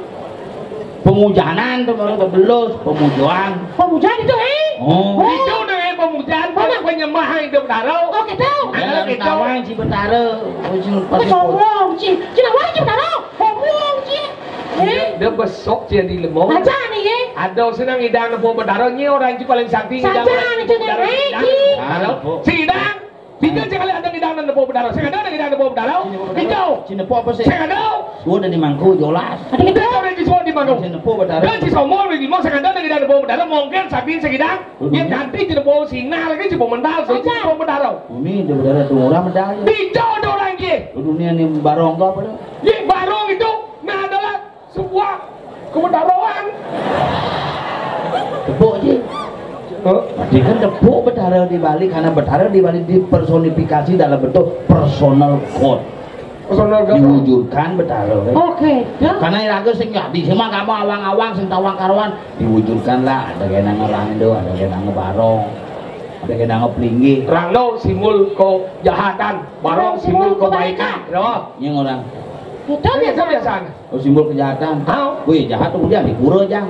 Pemujanan tu baru belus, pemujuan. Pemujanan itu, eh? Oh. Itu dah, eh, pemujanan, penyembahan itu Betara. Oh, gitu. Ada gitu. Nawang si Betara. Oh, si Betara. Sombong, si, si Nawang si Betara. Sombong, si. Eh? Dia besok jadi lemong. Aja nih, eh. Ada senang idang nepo Betara ni orang si paling sakti idang. Saja nih, Betara. Si idang. Tiga cakali ada ngidang nepo Betara. Sing ada ngidang nepo Betara. Tiga. Sing nepo apa sih? Sing ada. Sudah di mangku jolas. Ada kita orang di suara di mangku. Sing nepo Betara. Dan si Somo di lima sing ada ngidang nepo Betara. Mungkin sabin sing ngidang. Dia ganti si nepo Sina lagi si nepo Mendal, si nepo Betara. Umi di Betara tu orang medal. Tiga ada orang je. Dunia ni barong kau apa dah? Ye, barong itu nah adalah sebuah kebenaran. Tepuk je. Huh? Berarti kan tepuk Betara di Bali, karena Betara di Bali dipersonifikasi dalam bentuk personal God. Personal God. Diwujudkan Betara, kan? Oke, ya. Karena raga sing jadi, sing mah kamu awang-awang, sing tawang karuan, diwujudkanlah. Ada genang rando, ada genang barong, ada genang pelinggih. Rando simbol kejahatan, barong simbol kebaikan. Ya. Yang orang. Itu biasa-biasa. Oh, simbol kejahatan. Tahu? Wih, jahat tuh dia di pura, Jang.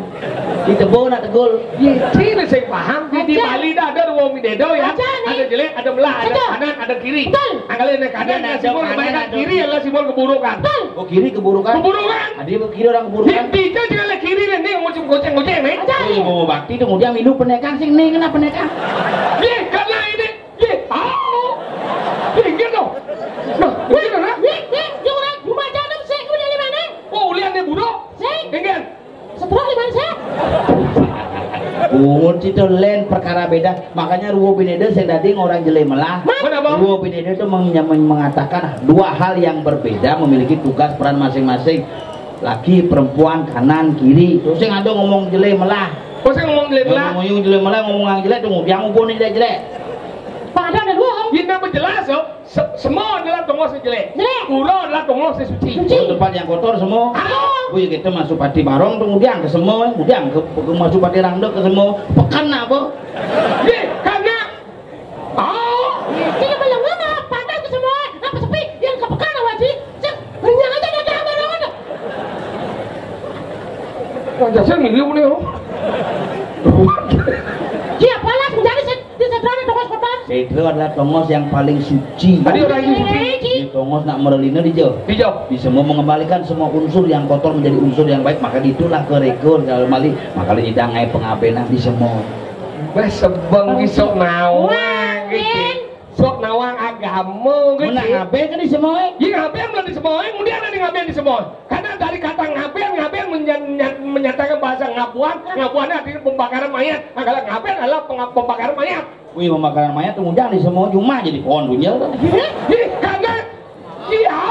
Di tebo nak tegul. Ye, sini saya paham. Di, di Bali dah ada dua bidadari ya. Ada jelek, ada melah, ada kanan, ada kiri. Betul. Angkali ada kanan, ada simbol kebaikan. Kiri adalah simbol keburukan. Betul. Oh, kiri keburukan. Keburukan. Ada kiri orang keburukan. Di, di itu juga ada kiri nih, yang macam goceng-goceng nih. Oh, iya, bawa bakti tuh, kemudian minum pendekar sih, nih kena pendekar. Ye, karena ini Ye, au. Pinggir tu. Nah, pinggir tu, nah. Wih, wih, dia orang rumah janam sih, kau dari mana? Oh, ulian dia budak. Sih. Pinggir. Setelah di mana sih? Bungut itu lain perkara beda. Makanya ruwo bineda sing dadi orang jelek melah. Mana, Bang? Ruwo bineda itu meng- meng- mengatakan dua hal yang berbeda memiliki tugas peran masing-masing. Laki, perempuan, kanan, kiri. Terus yang ada ngomong jelek melah. Terus yang ngomong jelek melah. Ngomong jelek melah, ngomong yang jelek tu, yang ubon jelek-jelek. Padahal ada dua. Ini apa jelas, oh? Se- semua adalah tongos yang jelek. Jelek. Pura adalah tongos yang suci. Suci. Oh, tempat yang kotor semua. Ah. Wih, kita masuk pati barong tu, kemudian ke semua, kemudian ke, ke masuk pati rangda ke semua. Pekan apa? Ye, karena Oh, ini belum apa, panas tu semua. Apa sepi? Yang kepekan awak ji. Cek, renyang aja dah, dah, dah, dah. Wah, jasar milium ni, oh. Ji, apalah menjadi se- di sedrana tongos kotor? Sedra adalah tongos yang paling suci. Tadi orang ini suci. Di tongos nak merelina di jauh. Di jauh. Di semua mengembalikan semua unsur yang kotor menjadi unsur yang baik, maka itulah kerekor dalam mali. Maka nyidang ai pengabenan di semua. Bah sebeng ki sok nawang gitu. Sok nawang agama gitu. Mun ngabeh kan disemoe? Ye, ngabeh mun disemoe, kemudian ada ngabeh disemoe. Karena dari kata ngabeh, ngabeh menya- menya- menyatakan bahasa ngabuan, ngabuan artinya pembakaran mayat. Nah, kalau ngabeh adalah penga- pembakaran mayat. Wih, pembakaran mayat tu mujang disemoe, cuma jadi pohon bunjel tu. Ye, karena, ya,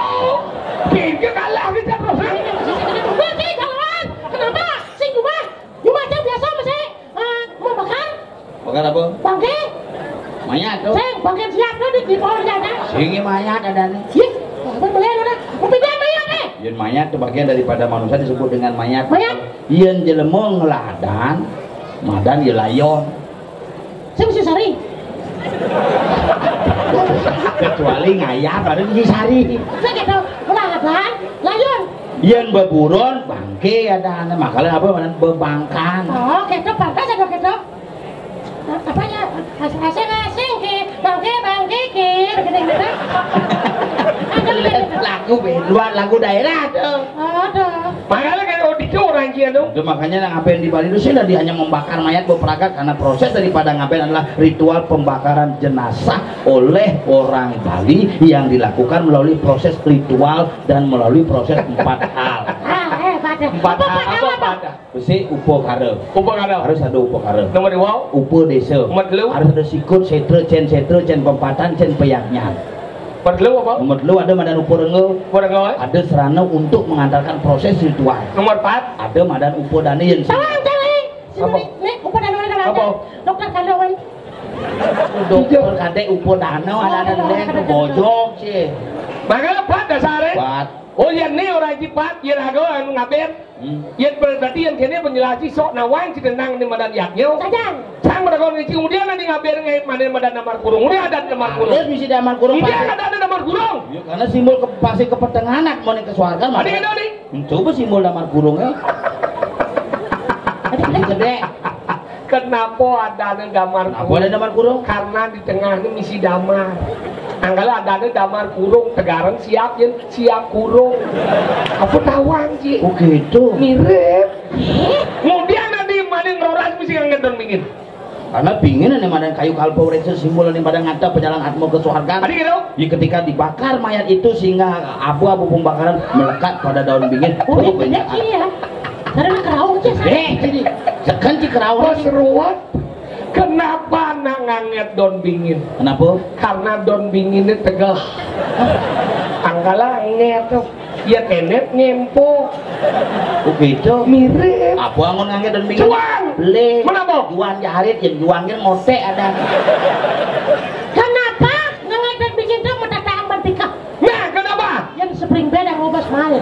pinggir kalah kita terus. Kenapa? Sing cuma, cuma aja biasa masih Ah, mau bakar? Bakar apa? Bangke. Mayat to. Sing, bagian siap to di, di pohon jana. Sing mayat adané. Yih, apa boleh lu dah? Mau pindah mayat, eh? Yén mayat to bagian daripada manusia disebut dengan mayat. Mayat? Yén jelema ngeladan, madan ya layon. Sing mesti sari. Kecuali ngayah baru mesti sari. Sing gitu, ngeladan, layon. Yén beburon, bangké adané. Makanya apa, mana bebangkang. Oh, gitu, pantas ada gitu. Apa ya? Asing-asing ke, bangké, bangké ke, gitu, gitu. Lagu band, luar lagu daerah to. Aduh. Makanya kan, oh, itu orang Cina to. Itu makanya nang ngabén di Bali itu sih, dia hanya membakar mayat beperagat, karena proses daripada ngabén adalah ritual pembakaran jenazah oleh orang Bali yang dilakukan melalui proses ritual dan melalui proses empat hal. Ah, eh, pada. Empat hal apa, pada? Besi, upakara. Upakara. Harus ada upakara. Nomor dua. Upadésa. Nomor telu. Harus ada sikut, sétra, cén sétra, cén pempatan, cén payadnyan. Nomor telu apa? Nomor telu ada madan uparengga. Uparengga, eh? Ada sarana untuk mengantarkan proses ritual. Nomor empat. Ada madan upadana yén. Tawang, tawang. Apa? Nih, upadana ada apa? Dokter kandungan. Dokter kadé upadana, ada, ada, ada, ada bojog sih. Makanya empat dasarnya. Empat. Oh, yén né orang empat, yén raga anu ngabén. Hmm. Yén berarti yén kéné penjelasan sok nawang ci tenang né madan yadnya. Sajan. Sang berkon ngeci kemudian nanti ngabén ngai mana madan damar kurung. Ini ada damar kurung. Ada misi damar kurung. Ini pasti ada damar kurung. Ya, karena simbol ke, pasti ke pertengahan, mau ke swarga. Ada masa ada nih. Coba simbol damar kurungnya. Ini gedé. Kenapa ada damar kurung? Kenapa ada damar kurung? Karena di tengah ini misi damar. Angkala ada damar kurung, tegaran siap, yén siap kurung. Apa tawang, Ci? Oh, gitu. Mirip. Kemudian nanti maning roras mesti nganggét daun bingin. Karena bingin ini madan kayu kalpa wreksa simbol ini madan ngantar pejalan atma ke swarga. Ada gitu? Ya, ketika dibakar mayat itu sehingga abu-abu pembakaran melekat pada daun bingin. Oh, oh, iya, banyak. Iya. Karena keraung aja. Eh, jadi sekan ci keraung. Bos ruwet. Kenapa nak nganggét daun bingin? Kenapa? Karena daun binginnya tegel. Angkala nganggét to. Ya, kenet ngempo. Oh, gitu. Mirip. Apa anggon nganggét daun bingin? Juang. Beli. Kenapa? Juang jaharit, ya, juang kan ngoték ada. Kenapa? Nganggét daun bingin to mendatang bertikah. Nah, kenapa? Yang spring bed yang ngobas main.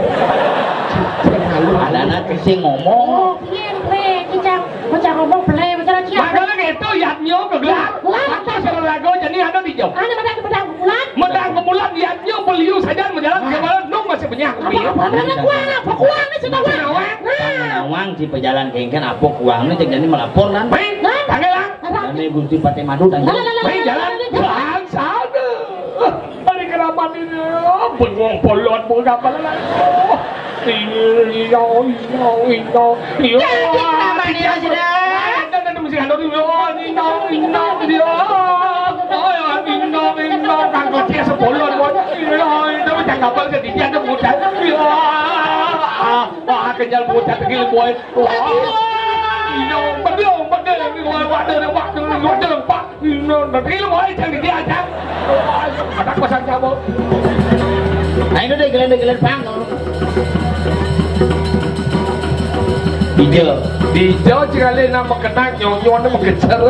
Ada anak sing ngomong. Oh, iya, Bre, cicang, bocah ngomong, Bre, bocah cicang. Makanya gitu, yadnya kegelar. Lah. Apa salah lagu, jadi ada di jauh. Ada medang, medang bulan. Medang ke bulan, yadnya beliau saja menjalan ke malam, nung masih banyak. Apa, apa, apa, apa, kuang, apa, kuang, ini sudah kuang. Nawang. Nah. Nawang, si pejalan kengken, apa kuang, ini jadi melapor, kan? Baik, tanggal, kan? Dan ini Gusti Patih Madu, tanggal. Lah, lah, lah, baik, lah, jalan. Lah, lah, lah, jalan. Bangsa. Hari keramat ini, bengong polon, bengong apa lagi? Iya, iya, iya, iya. Jadi, namanya sudah. Ada, ada, mesti ada dulu. Iya, iya, iya, iya. Oh, ya, iya, iya, tangkal dia sepolon, bos. Iya, itu macam kapal sedikit ada bocah. Iya. Ah, wah, kenyal bocah tegil, boy. Wah. Iya, betul, betul. Ini, wah, wah, ada, wah, ada, wah, ada, wah. Ino, nanti lu mau aja di dia aja. Anak pasang cabut. Nah, ini deh, gelen, gelen, pang. Dijel. Dijel, cik, kali nama kenang, nyonyo, nama kecer.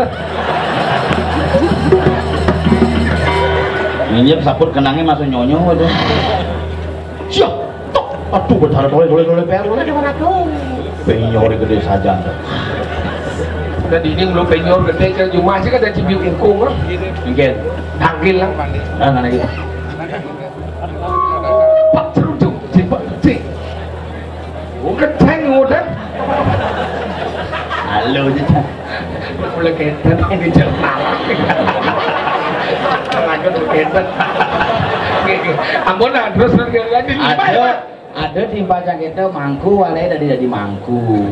Ini saput kenangnya masuk nyonyo, aduh. Siap. Tok. Aduh, betul, boleh, boleh, boleh, boleh. Aduh, aduh. Penyor gedé sajan. Udah dinding belum penyor gedé, kan cuma sih kan ada cibiuk ingkung, ah. Mungkin. Tangkil lah. Ah, mana gitu. Pak, cerucuk, cik, Pak, cik. Oh, kenceng, udah. Halo, cik. Mulai kenten ini jam malam. Lanjut kenten. Oke, oke. Ampun lah, terus, terus, terus, lanjut. Ada, ada timpal cang kita mangku, walé dadi, dadi mangku.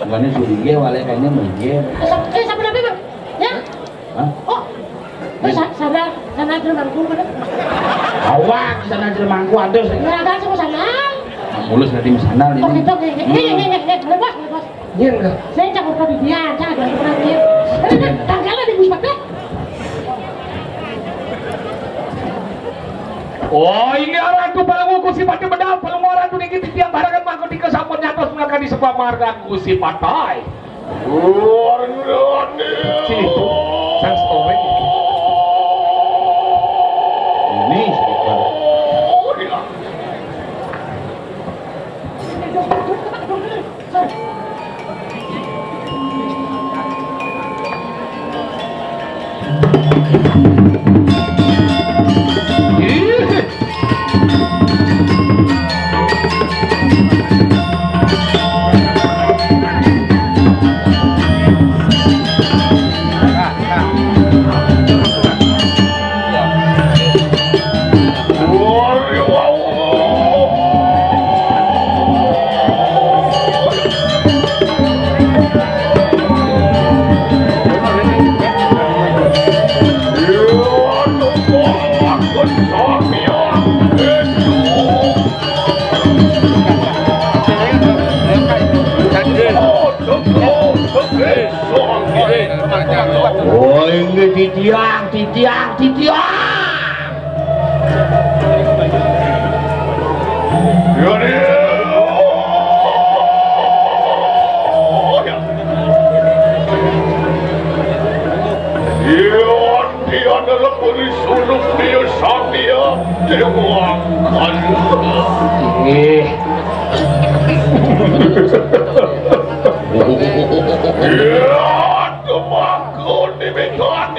Bukannya sulinggih, walé kayaknya menggih. Eh, sapa, eh, sapa namanya, Bang? Ya? Hah? Oh. Eh, sa-, sana, sana ada mangku, mana? Awak, sana ada mangku, ada. Ya, ada, sama sana. Mulus nanti sana, ini. Oh, gitu, oke, oke. Hmm. Oke, oke, oke, oke. Boleh, Bos, boleh, Bos. Iya, enggak? Saya cakap ke dia, saya ada orang dia. Tanggalnya di Puspa, deh. Oh, ini orang tuh paling Gusti Patih bedal, paling orang tuh niki titiang barangan mangko tika sampun nyatos mengakan di sebuah margan Gusti Patih. Luar biasa. Situ, sang story. Oh, inggih titiang, titiang, titiang. Iya, dia adalah puri suluk dia, Satya Dewa Kala. Eh. Iya, tembakau di Medan.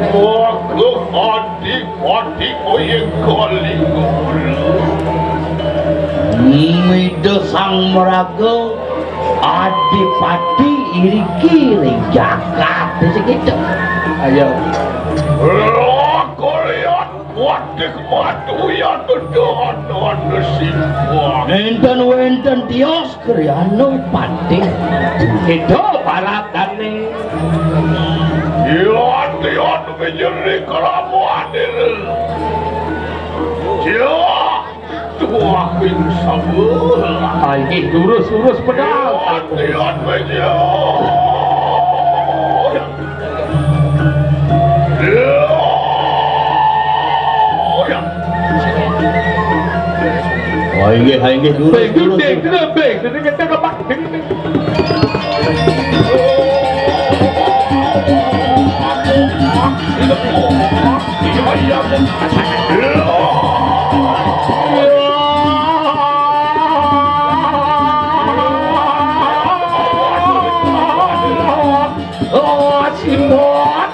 Maka Adipati Oyeng Kalingura. Mida Sang Maraga, Adipati iriki ring jagat sing kéto. Ayo. Aku lihat wadih matu ya kedanan simpang. Nénten wénten tios Kriana Patih. Ida parabdané. Ion-ion menyeri keramuan diri. Jiwa tuah ing sawa. Ah, inggih, durus-durus pedal. Ion-ion menyeri. Oh, inggih, inggih, durus, durus. Oh, Simon.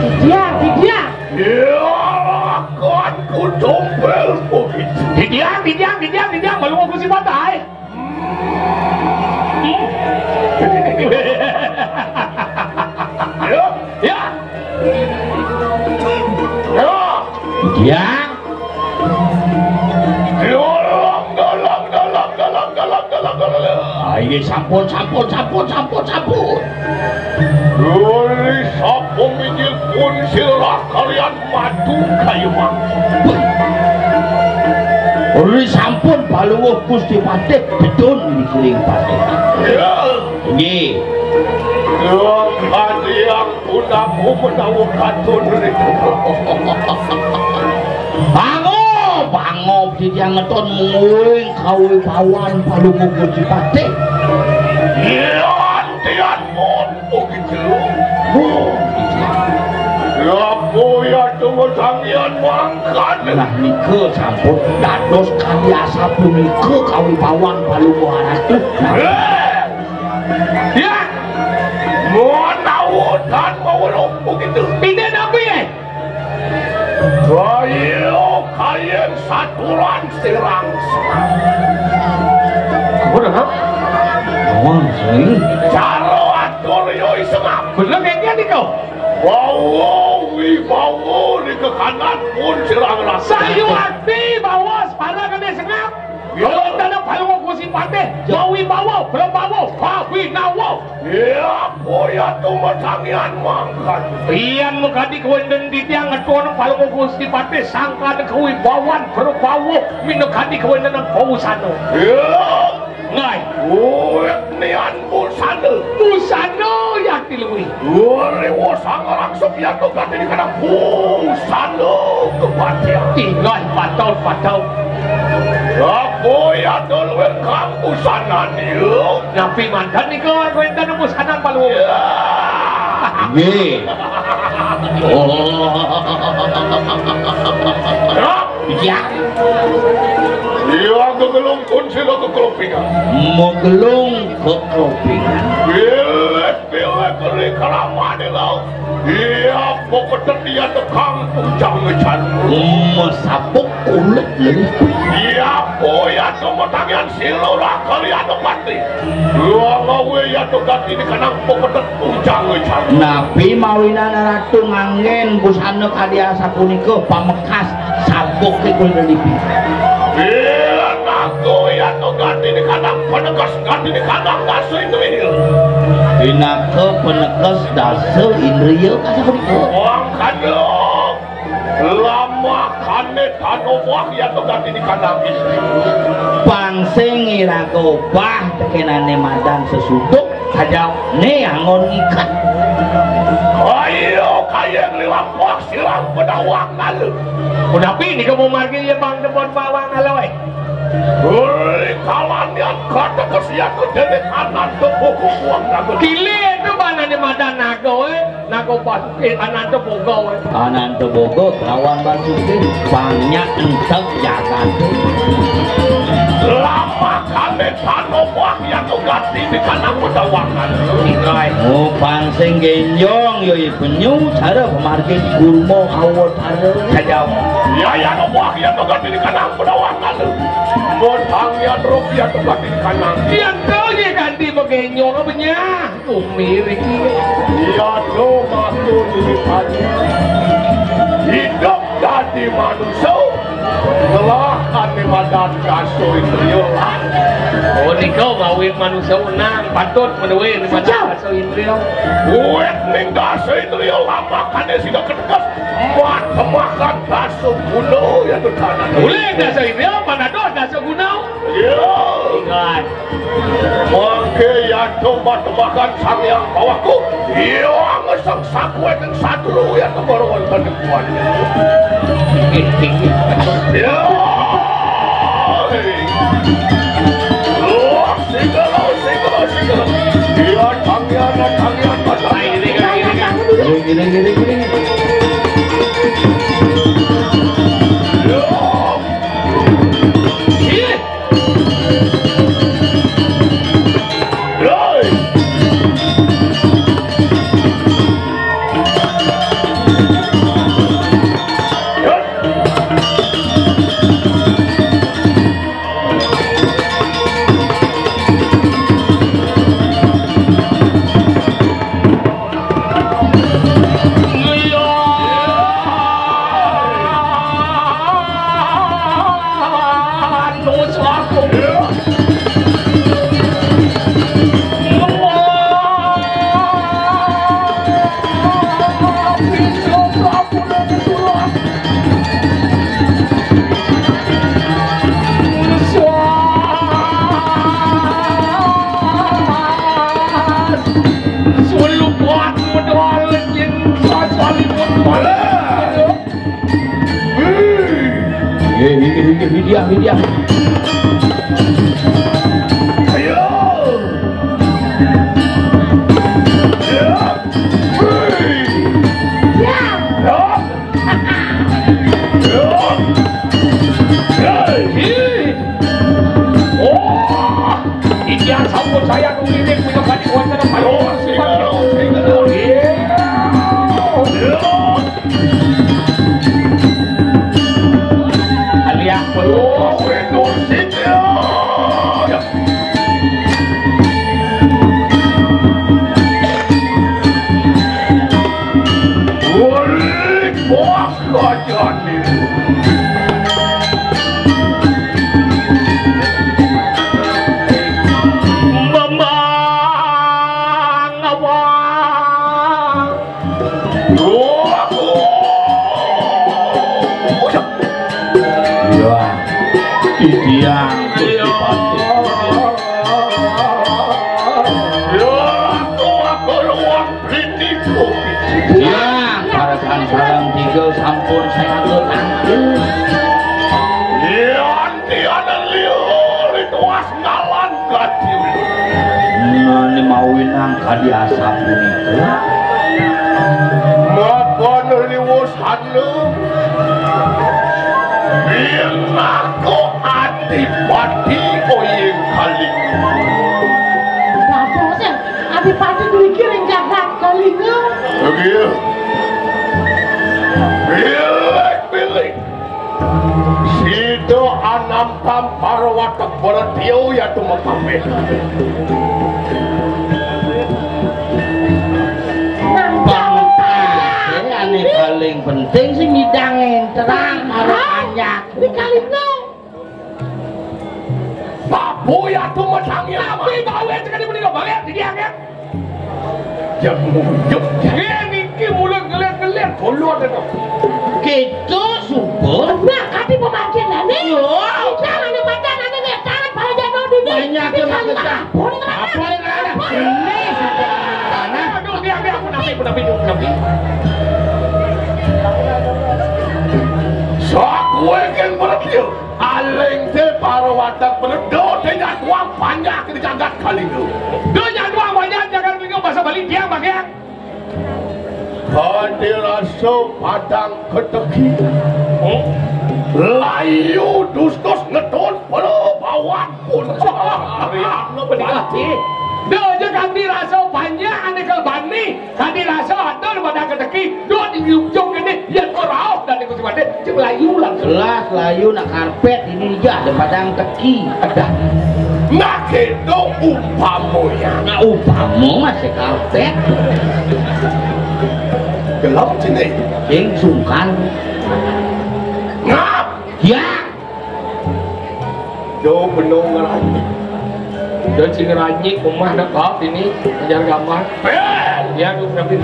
Didiang, didiang. Ya, lakonku tompel begitu. Didiang, didiang, didiang, didiang, malu aku si patah, eh. Ya, ya. Ya. Didiang. Dalam, dalam, dalam, dalam, dalam, dalam, dalam, dalam. Ah, inggih, sampun, sampun, sampun, sampun, sampun. Nuli sapa mijil pun sira kalian madu kayuwang. Nuli sampun paluwuh Gusti Patih bedun dikiring Patih. Ya. Inggih. Ya, kadiang Unaku menawa katon rita. Pangob, pangob, titiang ngeton mungguing kawibawan paluku Gusti Patih. Yan, tian mon, begitu. Oh, titiang. Laku ya tunggu sangyan mangkan. Nah, nika sampun dados kadi asa punika kawibawan paluku Ratu. Nah. Eh! Ya. Menawa tan mawelok begitu. Pindah nabi, eh? Bayo kayen saturan sirang. Bener, ha? Wah, ini. Cara atur yo isengap. Bener, kayak gini kau. Wow. Wibawa di kekanan pun sirah ngerasa. Sayuwakti bawa separa kene sengap. Ya. Kawéntenan Palungguh Gusti Patih, mawibawa, prabawa, kabinawa. Ya, boya tumetangian mangkan. Yan makadi kawéntenan titiang ngetun Palungguh Gusti Patih sangkan kawibawan prabawa, minakadi kawéntenan pausana. Ya. Ngai. Wit nian busana. Busana yakti luwih. Wari wosang rangsuk yato gati di kanang busana kepatihan. Inggih, patau, patau. Apa yato luwih kang busana niu? Napi manten nika wénten busana palu? Ya. Nggih. Oh. Rok. Iya. Iya, gegelung pun sila kekelopingan. Megelung kekelopingan. Pilih, pilih, pilih, kelamane lo. Iya, pokoknya dia tekang ujang ngejan. Mesapuk kulit leliput. Iya, boya tumetangian silura kalian mati. Dua ngawe ya tuh gati di kanang pepetet ujang ngejan. Napi mawinan Ratu nganggen busana kadi asapunika pamekas sabuk ikul lelipi. Iya, naku ya tuh gati di kanang penegas gati di kanang dasa indriya. Pinaka penegas dasa indriya kasapunika. Wang kandung. Lamakane tan obah ya tuh gati di kanang indriya. Pang sing iraga obah tekenane madan sesuduk saja ne anggon ngiket. Ayo kayeng lilampah silang pedawang lalu. Punapi nika pamargi ya bang tebon bawang lalu, eh. Uli kalanian kata kesiatu dene kanan tubuh kukuang naga. Kile itu banane madan naga, eh. Naga pas, eh, Ananta Boga, eh. Ananta Boga kelawan Basuki, banyak entek jagate. Lama kami tanobah yang gati di kanang pedawangan. Inggih. Oh, pang sing genjong, yo, i penyu, cara pemargi kurma awatara. Saja. Ya, ya, nobah yang gati di kanang pedawangan. Modang yang rupiah gati di kanang. Yang kau ye ganti begenjong, apa nya? Umir iki. Iya, do, matur titipannya. Hidup dadi manusa. Ngelah kane madan dasa indriya. Oh, nika gawe manusa wenang, patut menuwe madan dasa indriya. Wit ning dasa indriya lamakane sida keteges. Mat temakan dasa guna ya tuh tanah. Ulih dasa indriya, mana ada dasa guna? Iya. Ingat. Mangke ya domba tembakan Sang Hyang Pawaku. Iya ngeseng sakuening satru ya tembaruan tadi kuat. Iya. Wah, singgala, singgala, singgala. Iya, tangian, tangian, tangian. Gini, gini, gini, gini. Iya. Hei, hei, hei, hei, dia, hei, dia. Ayo. Ya. Ya. Hei. Ya. Ya. Ya. Ya. Hei. Oh. Iki sampun saya nungging punya kadi kuat kena palu. Iya. Iya. Alias penuh. Titiang Gusti Patih. Ya, aku, aku luang pritiku. Ya, karekan sareng tiga sampun saya tangkil. Ya, anti ada liur itu asngalan gati. Nah, ini mawinang kadi asap punika. Mapan liwus anu. Binako Adipati Oyeng Kalinga. Bapak sih, Adipati dugi ring jagat Kalinga. Begitu. Bilik-bilik. Sida anampang para watek bretya ya tumekapin. Pangkat, eh, ane paling penting sing nyidang terang karo panjak. Di Kalinga. Babu ya tumedang ya. Tapi bawe cekali menika, bawe di dia, ya. Jam munjuk. Nggih, niki mula ngelir-ngelir dulur to. Kita subur. Nah, kati pemangkinane. Yo. Kita anu macan anu ngetan para jano dini. Banyak yang makan. Apa yang ada? Ini sudah tanah. Aduh, dia, dia, aku napi, aku napi, aku napi. Sok kowe kan berarti. Aling te para watek bretya te nyatuang panjak di jagat Kalinga. Do nyatuang panjak jagat Kalinga, basa Bali tiang bagian. Kadi rasa padang keteki. Hmm? Layu dustus ngetun pelo bawang pun. Hari anu bening ati. Do aja kadi rasa panjak ane kalbani. Kadi rasa atur pada keteki, dua di ujung kene, yen ora rauh dan iku siwate, cek layu langsung. Jelas layu nak karpet ini dia ada padang teki. Ada. Nah, gitu umpamanya. Nah, umpama masih karpet. Gelap sini. Sing sungkan. Ngap. Ya. Do benung ngeranyik. Do sing ngeranyik, umah nak bab ini, ajar gambar. Ya, do tapi.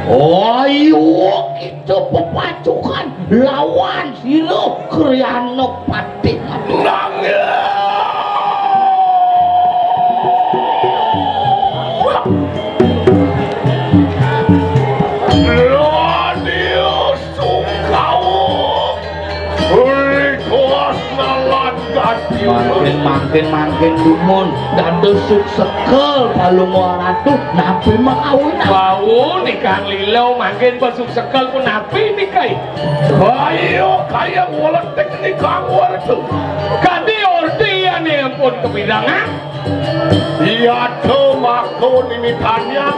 Oh, ayo kita pepacukan lawan sira Kriana Patih. Nangis. Ladius. Sungkawa. Rikos nalan gati. Mangkin, mangkin, mangkin dumun. Dados suksekel palungguh ratu. Napi makawin? Wau nikah lilo mangkin besuksekel pun napi nikai? Ayo kaya ngeletik nikah wartu. Kadi orti ane pun kepidangan. Yadha mako nimitanya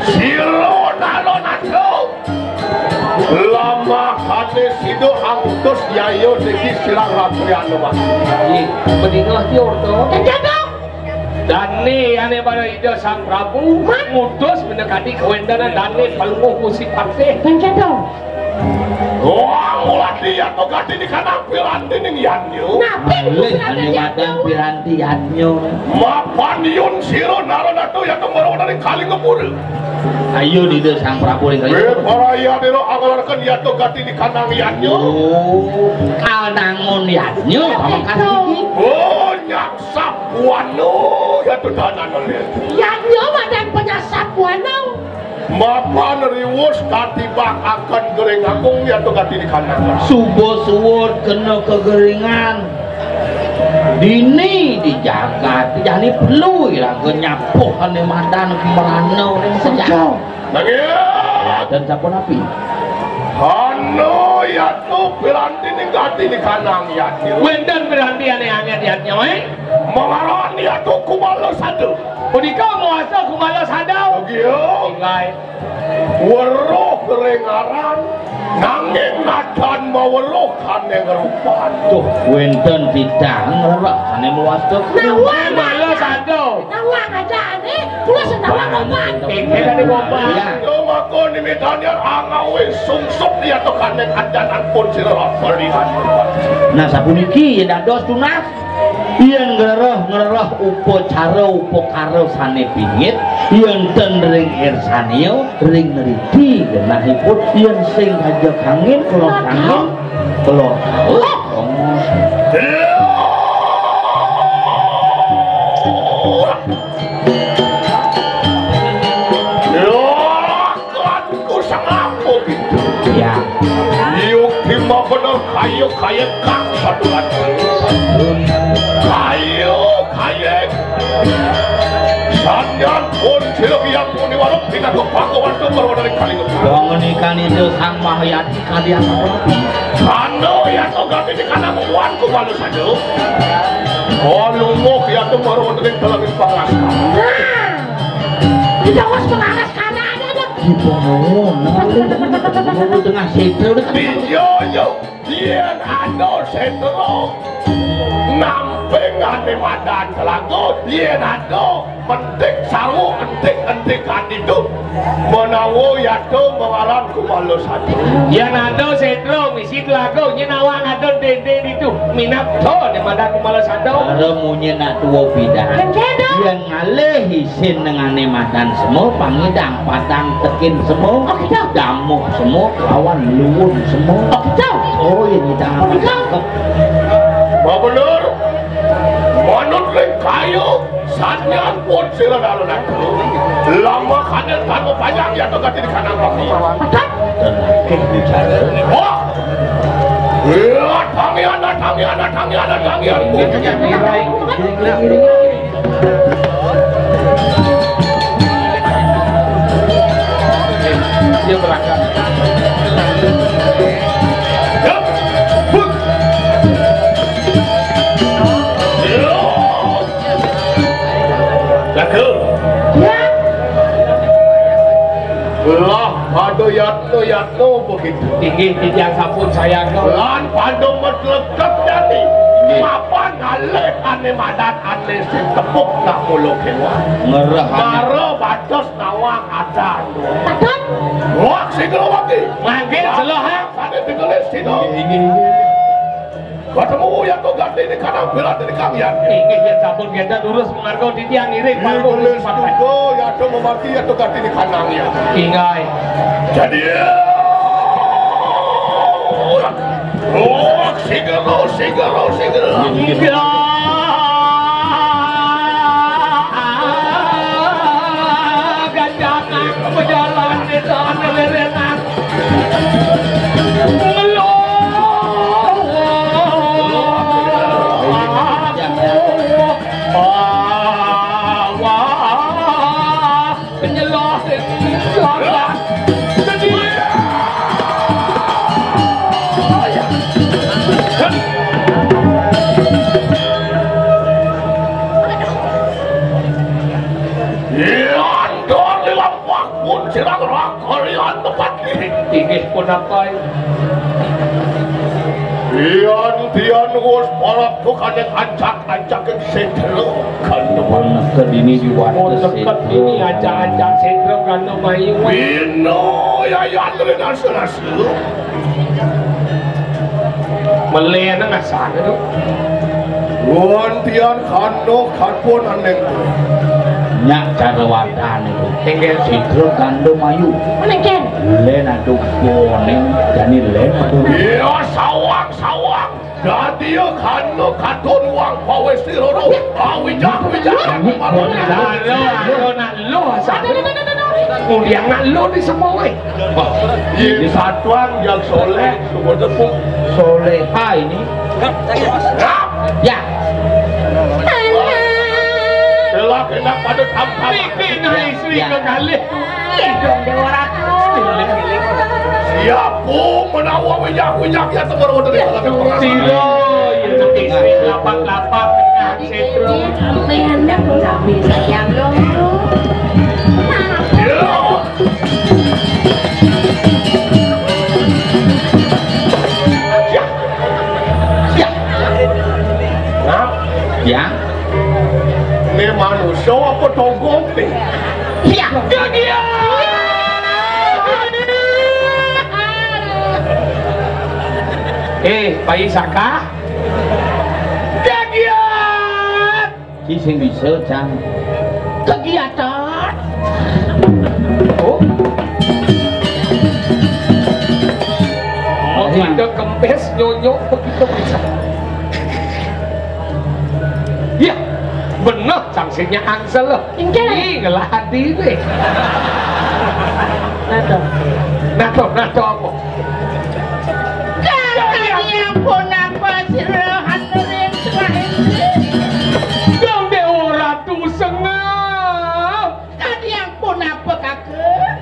sira nalon ado. Lamah kate sida angutus yaya niki sirang ratriana mati. Nggih, beninga ki orta. Kejaga. Dane ane pada Ida Sang Prabu ngutus mendekati kawentenan dane Palungguh Gusti Patih. Kejaga. Wah, mulati ya to gati di kanang piranti ning yanyo. Napi malih piranti ane madang yanyo? Piranti yanyo. Mapan yun sira nalon ado ya to mara dari Kalingapura. Ayo Ida Sang Prabu ring Kalingapura. Para ya dira angelarken ya to gati di kanang yanyo. Oh, kanangun yanyo pamekasniki. Oh, nyak sapuana ya to danan. Yanyo madang penyasap buana. Mapan riwus katibakaken gering agung ya to gati di kanang. Suba suud kena kegeringan. Dini di jagat jani perlu iraga nyapuh ane madan merana ring sejarah. Nanging dan sapunapi? Anu ya to piranti ning gati di kanang ya. Wenten piranti ane anyar ya nyawa. Mengarani ya to kumala sadu. Punika muasa kumala sadu. Nggih. Inggih. Weruh ring aran, nanging nadan maweruh kaning rupan. Duh, wenten titah ngrereh ane mawasta. Nawang. Mala sadu. Nawang aja ane, kula senawang obat. Engke ane obat. Ya. Yo mako nimitanya angawi sungsut ya to kaning andanan pun sira balihan. Nah, sapuniki yen dados tunas. Yen ngrereh-ngrereh upacara upakara sane pingit, yen ten ring irsania, ring nriti genahipun, yen sing kaja kangin, kula kangin, kula. Bener kayu kayek kang satuan. Kayu kayek. Sanyan pun silih yang muni warung pinatu Bhagawan Sumber Wadari Kalingga. Bangun ikan itu Sang Mahyati kalian. Anu ya toga di kana muan ku balu saja. Oh, lumuh ya tuh baru Wadari Kalingga pangaskara. Tidak was pangaskara ada ada. Di pohon. Tengah situ. Iya, iya. Yén ada sétra namping ané madan telaga, yén ada mentik saru entik-entikan itu menawa yata mengaran kumala satu. Yén ada sétra misi telaga, nyén awak ada dendeng itu minat to né madan kumala satu. Para munyi nak tua bidan. Yén ngalih isin nengané madan semua, pangidang padang tekin semua, damuh semua, lawan luwun semua. Oh, ini dah. Babulur, manut ring kayu, sanyan pun sira dalu natu. Lama kadén tanpa panjang ya to gati di kanang bangku. Tenang, bicara. Wah! Ya, tangian, tangian, tangian, tangian. Dia berangkat. Lagu. Ya. Lah, pada yatno-yatno begitu. Inggih, titiang sampun sayang. Lan pada metlekep jati. Inggih. Mapan ngalih ané madan ané sing tepuk nak mula kéwan. Ngereh ané. Karo batos nawang adan. Patut. Wah, sing lagi. Mangkin jelas, ha? Pada dengerin sini. Inggih, inggih, inggih. Ketemu ya to gati di kanang, bila di kanang ya. Inggih, ya sampun kita lurus mengargo titiang ngiring. Inggih, pakai. Juga ya to memati ya to gati di kanang ya. Inggih. Jadi, oh, sigero, sigero, sigero. Inggih. Gajah nang berjalan di sana lerenan. Iya, ndor di lampah pun sirang raga liyan tempat ini. Inggih punapa? Iya, tian wus parak tukaning ancak-ancaking sétra gandum. Pun neked ini di wates. Pun neked ini ancak-ancak sétra gandum ayu. Bina yayan rinasa-nasa. Melih nang asal tu. Wontian kano katon aneng tu. Nyak cara wadan itu. Inggih. Sidro gandum ayu. Menengken. Lén aduh boning jani lén aduh. Iya, sawang, sawang. Dadi kano katon wang pawesi loro. Awijak, wijak. Lho, lho, lho, nak lho asal. Kemudian nak lho di semua. Wah, ini satuan yang soleh, semua tepuk. Soleha ini. Ya. Telah kena pada tampang. Iki nah istri kekalih. Idung Dewa Ratu. Siapa menawa winyak-winyak ya tebar wonten ing dalam pengasahan. Sira, ya, istri lapat-lapat. Ini sampeyan dah sampai sayang lho. Ya. Ya. Ngap. Ya. Ini manusia apa togok nih? Ya. Gagian. Eh, Pak Isaka. Gagian. Ki sing bisa, Cang. Kegiatan. Oh. Oh, iya. Ada kempes nyonyok begitu bisa. Ya, bener, sangsirnya angsel loh. Inggih. Ih, ngelah hati deh. Nado. Nado, nado apa? Punapa sira hadirin selahin? Yang Dewa Ratu Sengah. Kadiang punapa, Kakang?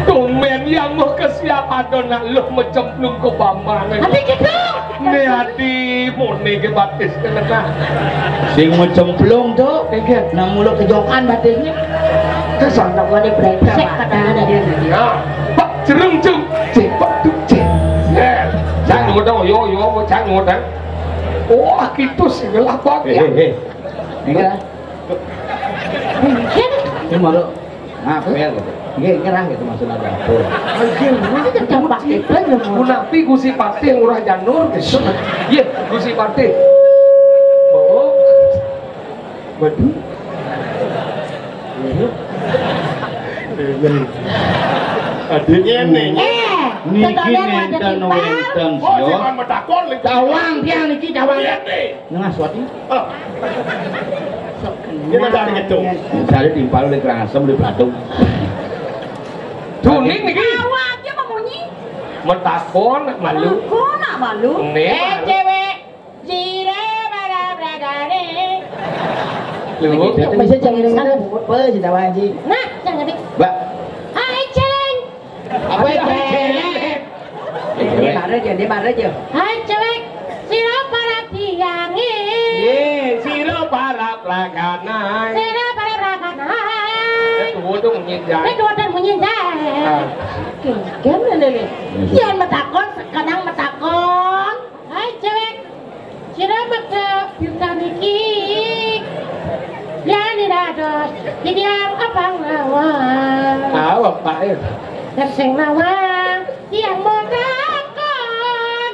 Tumben yang mau kesiap ada nak luh mecemplung ke paman. Ati gitu. Ne ati mone ke batis ke lenah. Sing mecemplung tuh. Enggak. Nang mula kejokan batisnya. Terus anak wani brengsek katanya dia. Ya, Pak jerung jung, cek Pak tuh cek. Ya, jangan ngutang, yo yo, jangan ngutang. Oh, gitu sih lah Pak. Eh, eh, eh. Enggak. Ini malu. Nah, aku ya, gitu. Nggih, ngerah gitu maksud aku. Anjir, Itu kan dampak itu, ya, Mas. Menapi Gusti Patih Ngurah Janur gitu. Iya, Gusti Patih. Oh. Waduh. Iya. Adiknya nih. Eh, Niki tetangga nenten ada timpal. Wenten Oh, sio. Jangan metakon nih. Cawang dia niki cawang. Iya nih. Nengah suati. Oh. Sok Dia ada kenyang, gitu. Ya. Misalnya timpal oleh kerang asem, oleh belatung. Tuning niki. Awak aja memunyi. Metakon nak malu. Kok nak malu? Nih, Eh, malu. Cewek. Sira para pragane. Lho, Bisa jangan dengar. Apa sih tawa Haji? Nah, jangan deh. Mbak. Hai, Ceng. Apa ya, Ceng? Dia marah aja, dia marah aja. Hai, Ceng. Sira para biyange. Ye, sira para pragane. Sira para pragane. Itu dong nyinjai. Itu dong nyinjai. Ah. Oke, gimana nih? Iya. Yang metakon, sekarang metakon. Hai, Ceng. Sira mega pirsa niki. Yan ira dados titiang abang nawang. Ah, Pak, ya. Lan sing nawang tiyang metakon.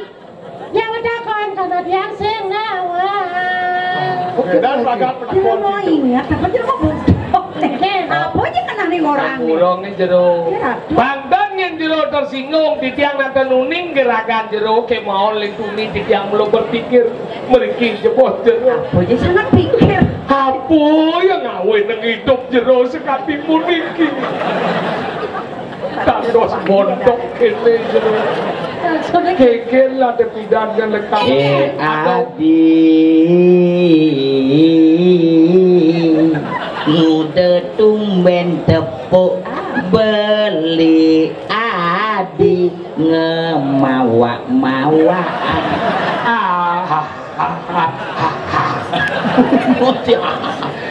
Yang metakon kana tiyang sing nawang. Dan bagat Dia mau penakon. Ingat, apa dia mau bodoh? Nggih. Apa aja kena nih orang nih? Burung ini jero. Ya, aduh. Banten yang jero tersinggung, titiang nanten uning gerakan jero, kemauan lintuni titiang mula berpikir, mriki jebos jero. Apa aja sangat pikir. Apa yang ngawe nang hidup jero sekapi puniki? Dados mondok kene jero. Maksudnya Geger lah tepidan kan lekap. Eh, Atau adi. Muda tumben tepuk beli adi ngemawak-mawak. Ah, ah, ah, ah, ah.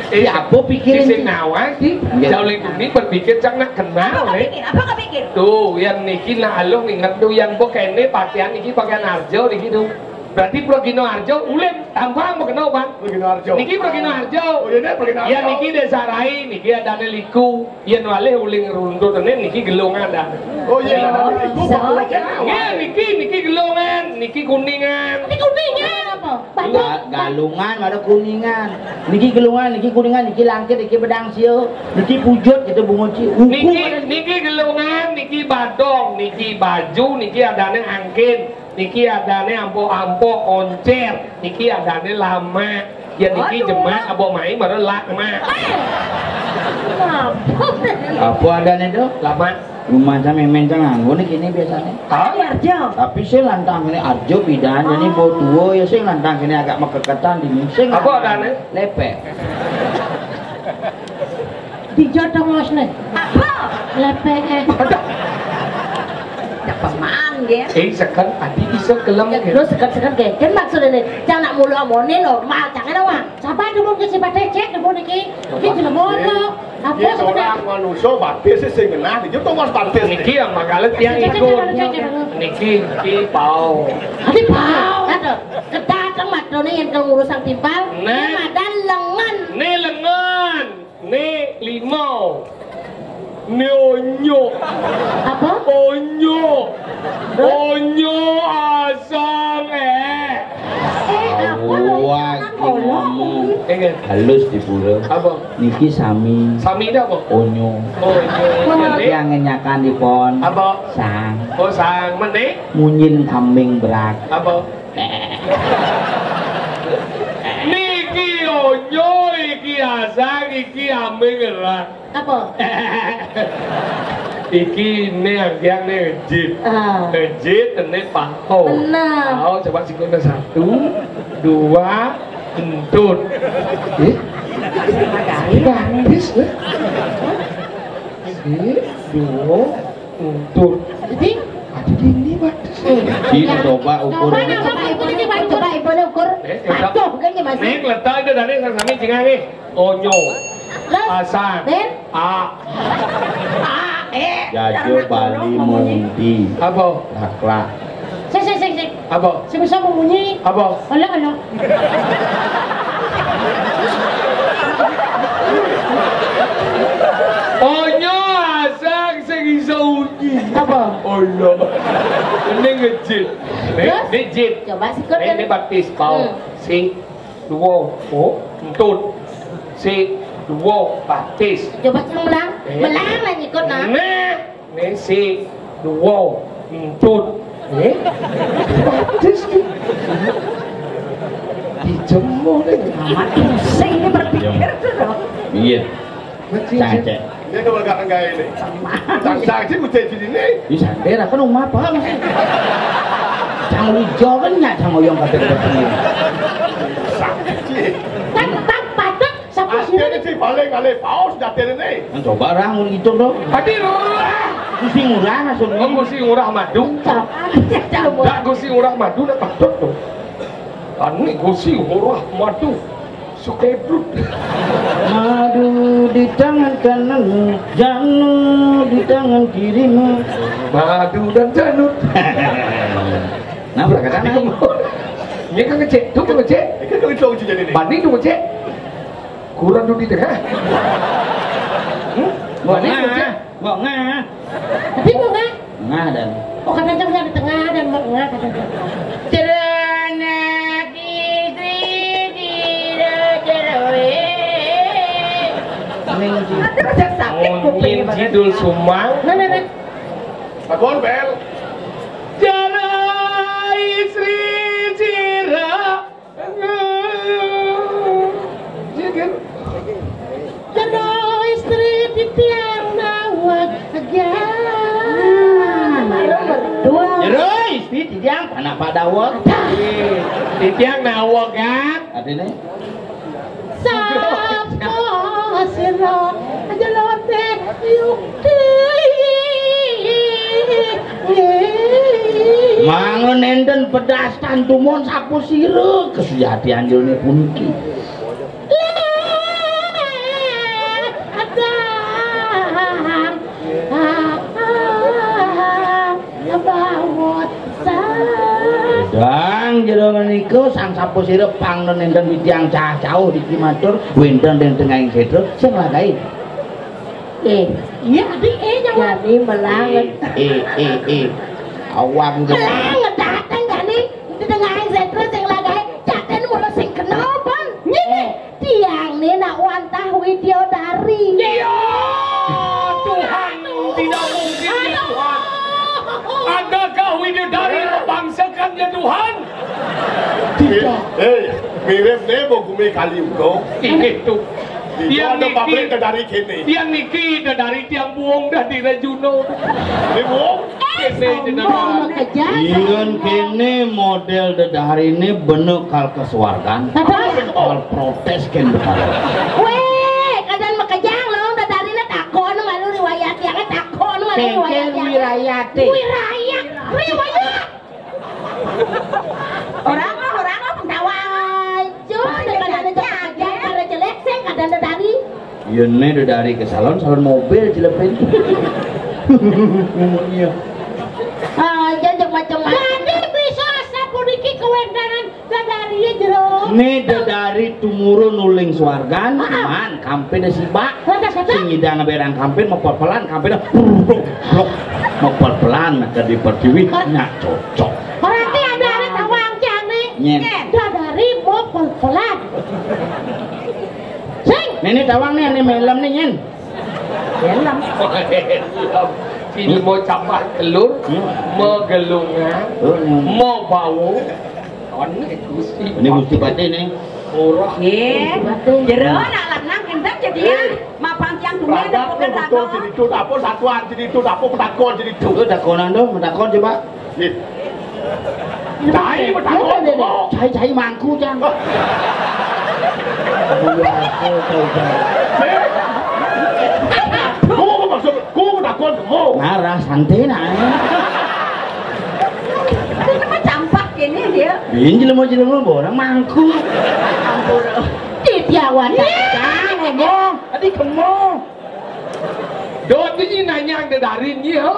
Eh, Ya, apa pikirin sing sih? Nawang sih? Iya. Jauh lagi ini berpikir cak nak kenal, Apa eh. Kepikir? Apa kepikir? Tuh, yang niki nak aluh inget tuh, yang kok kene pakaian niki pakaian Arjo niki tuh. Berarti Pragina Arjo, ulin tambah mau kenal, Bang. Pragina Arjo. Niki Pragina Arjo. Oh, iya, ini Pragina Ya, Arjo. Niki Desa Rai, niki adane liku. Yen walih uling runtutene niki gelungan dah. Oh, iya, Niki. Iku Soalnya. Bagus. Ya, niki, niki gelungan, niki kuningan. Ini kuningan apa? Bagus. Ga-, galungan, ada kuningan. Niki gelungan, niki kuningan, niki langkit, niki bedang sio, niki pujut, itu bungo ci. Uku Niki, ada. Niki gelungan, niki badong, niki baju, niki adane angkin, niki adane ampo-ampo oncer, niki adane lama. Ya niki Aduh. Jemak, abo mai, baru lak, mak. Eh. Apa adane do? Lama. Rumah saya memang jangan, ini kini biasanya. Hah? Arjo. Tapi saya lantang ini Arjo pidan, jadi Ah. Bau tua ya saya lantang ini agak mekeketan di sing Apa adane? Lepek. Dijotong mas nih. Apa? Lepek eh. Ada. Dapat manggil. Eh, sekan adi bisa kelem Ya, ya. Terus sekan-sekan geger maksudnya nih. Jangan nak mulu amone normal, jangan awak. Siapa dulu ke si Pak Cek dulu niki? Iki jelema apa? Apa Iya, sebenarnya? Orang manusia batis sih sing genah, iki to Mas batis. Niki ya makale tiang Cek, cek, ikut. Cek, cek, cek. Niki, niki pau. Ati pau. Aduh, kedateng madone yen ke urusan timpal, Nah. Ini madan lengan. Ini lengan. Ini lima. Ini onyo. Apa? Onyo. Terus? Onyo asang eh. Eh, apa lho? Wah, Anak iki ngomong. Ngomong. Enggak. Halus di pura. Apa? Niki sami. Sami ini apa? Onyo. Oh, iya. Wah. Jadi Yang ngenyakan di pon. Apa? Sang. Oh, sang. Mene? Munyin kambing berak. Apa? Niki onyo, iki asang, iki aming ngerah. Apa? Iki ne anggiang ne jit. Ah. Eh, jit ne pangko. Benar. Ayo coba sikutnya satu, dua, entut. Eh? Batis, eh? Sik, duo, entut. Jadi, ada di ini batis. Jadi, coba ukur. Coba, coba, coba, coba, coba ukur. Eh, coba. Patuh, kan, ya, Mas? Nih, letak itu dari sami cingange. Onyo. Terus? Asan. Ben? A. A, eh. Jajo Bali Mundi. Apa? Laklak. Sik, sik, sik, sik. Apa? Sing bisa memunyi. Apa? Olah, olah. Onyo asang sing iso unyi. Apa? Olah. Ini ngejit. Ini, terus? Ini jit. Coba sikut. Ini, ini batis, pau. Hmm. Sik, duo, oh, entut. Sik, duo, batis. Coba sing melang. Eh. Melang lah nyikut, nah. Nah. Nih, sik, duo, entut. Eh? Batis ki. Dijemur nih. Amat pusing ini berpikir tuh, dong. Iya. Cacek. Ini kalau gak enggak ini. Cang cacek mesti di sini. Bisa, dia kan rumah apa, Mas? Cang hijau kan nyak, cang oyong kata ketemu. Cacek. Kan, kan, patut, siapa sih? Ini sih paling alih paus jatuh ini. Kan coba orang mau gitu, dong. Tadi lah. Gusti Ngurah maksudnya. Oh, Gusti Ngurah Madu. Cakep. Enggak, Gusti Ngurah Madu udah patut tuh. Anu, Gusti Ngurah Madu. Sukeblut. Madu di tangan kananmu, janu di tangan kirimu. Madu dan janu. Nah, berangkat tadi. Ini kan ngecek, tuh kan ngecek. Ini kan ngecek, ngecek jadi nih. Banding tuh ngecek. Kurang tuh di tengah. Hmm? Banding tuh ngecek. Mbok ngah. Tapi mau ngah? Ngah dan. Oh, kata dia di tengah dan mau ngah, kata dia. Cerana kidri dira jeroe. Ning di. Ada rasa sakit kupingnya. Mungkin banget. Jidul Sumang. Nah, nah, nah. Pak Gorbel. Jero istri jero. Iya kan? Jero istri titiang nawak aja. Jero istri titiang anak Pak Dawet. Titiang nawak kan? Artinya? Sapa sira aja lote yukti. Mangun enten pedas tantumon sapa sira kesejati anjurne puniki. Dang jero menika sang sapa sira pang nenten titiang cah cauh niki matur wenten ring tengahing setra sing lagain. Eh, iya, Adi, eh, nyawa. Jani melanget. Eh, eh, eh, eh. Awang jero. Melanget dateng, Jani. Di tengahing setra sing lagain. Jaten mula sing kena, Bang. Nyene. Eh. Tiang ni nak wantah widyadari. Iya, Tuhan, tidak mungkin ya Tuhan. Adakah widadari membangsakan ya Tuhan? Tidak. Eh, mirip nebo gumi kali uga. Itu. Itu tiang ada niki, pabrik dari kene. Tiang niki dari tiang buung dari Rejuna. Ini buung? Kene jenengan. Sombong, makejang. Iran kene model dedaharine bener kal kesuargan. Apa? Kal protes ken betara. Weh, kadang makejang lo, dedaharine takon malu riwayat, ya kan takon malu riwayat. Kengken ya kan? Wirayate. Wirayat, riwayat. Orang lo, orang lo pendawa aja, dengan ada jajan, ada jelek, saya kadang dedari. Yen ne dedari ke salon, salon mobil jelepin. Iya. Ah, jangan macam-macam. Jadi bisa sapuniki kewenangan dedari ya jero. Ne dedari tumurun uling swargan, ah, man kampe de sibak. Lantas kata? Sing nyidang berang kampe, mepel-pelan kampe de. Blok, blok. Mepel-pelan ke di pertiwi, nyak cocok. Berarti ada anak tawang jane. Nyen. Dedari mepel-pelan. Sing. Nene tawang nih, ane melem nih, Nyen. Melem. Sini mau campah telur, hmm, mau gelungan, hmm, mau bau. Ini Gusti. Ini Gusti Patih nih. Ora. Nggih. Jero nak lanang enten Jadi ya, mapan tiang dunia ada bukan satu. Jadi itu apa satuan jadi itu apa petakon jadi itu. Lu takonan dong, petakon coba. Cai petakon. Cai-cai mangku, Jang. Ku maksud ku petakon mau. Ngarah santai nah. Itu mah campak ini dia. Ini jelema-jelema borang mangku. Ampun. Titiawan ngomong, tadi kemo. Dot ini nanya yang dedarin dia.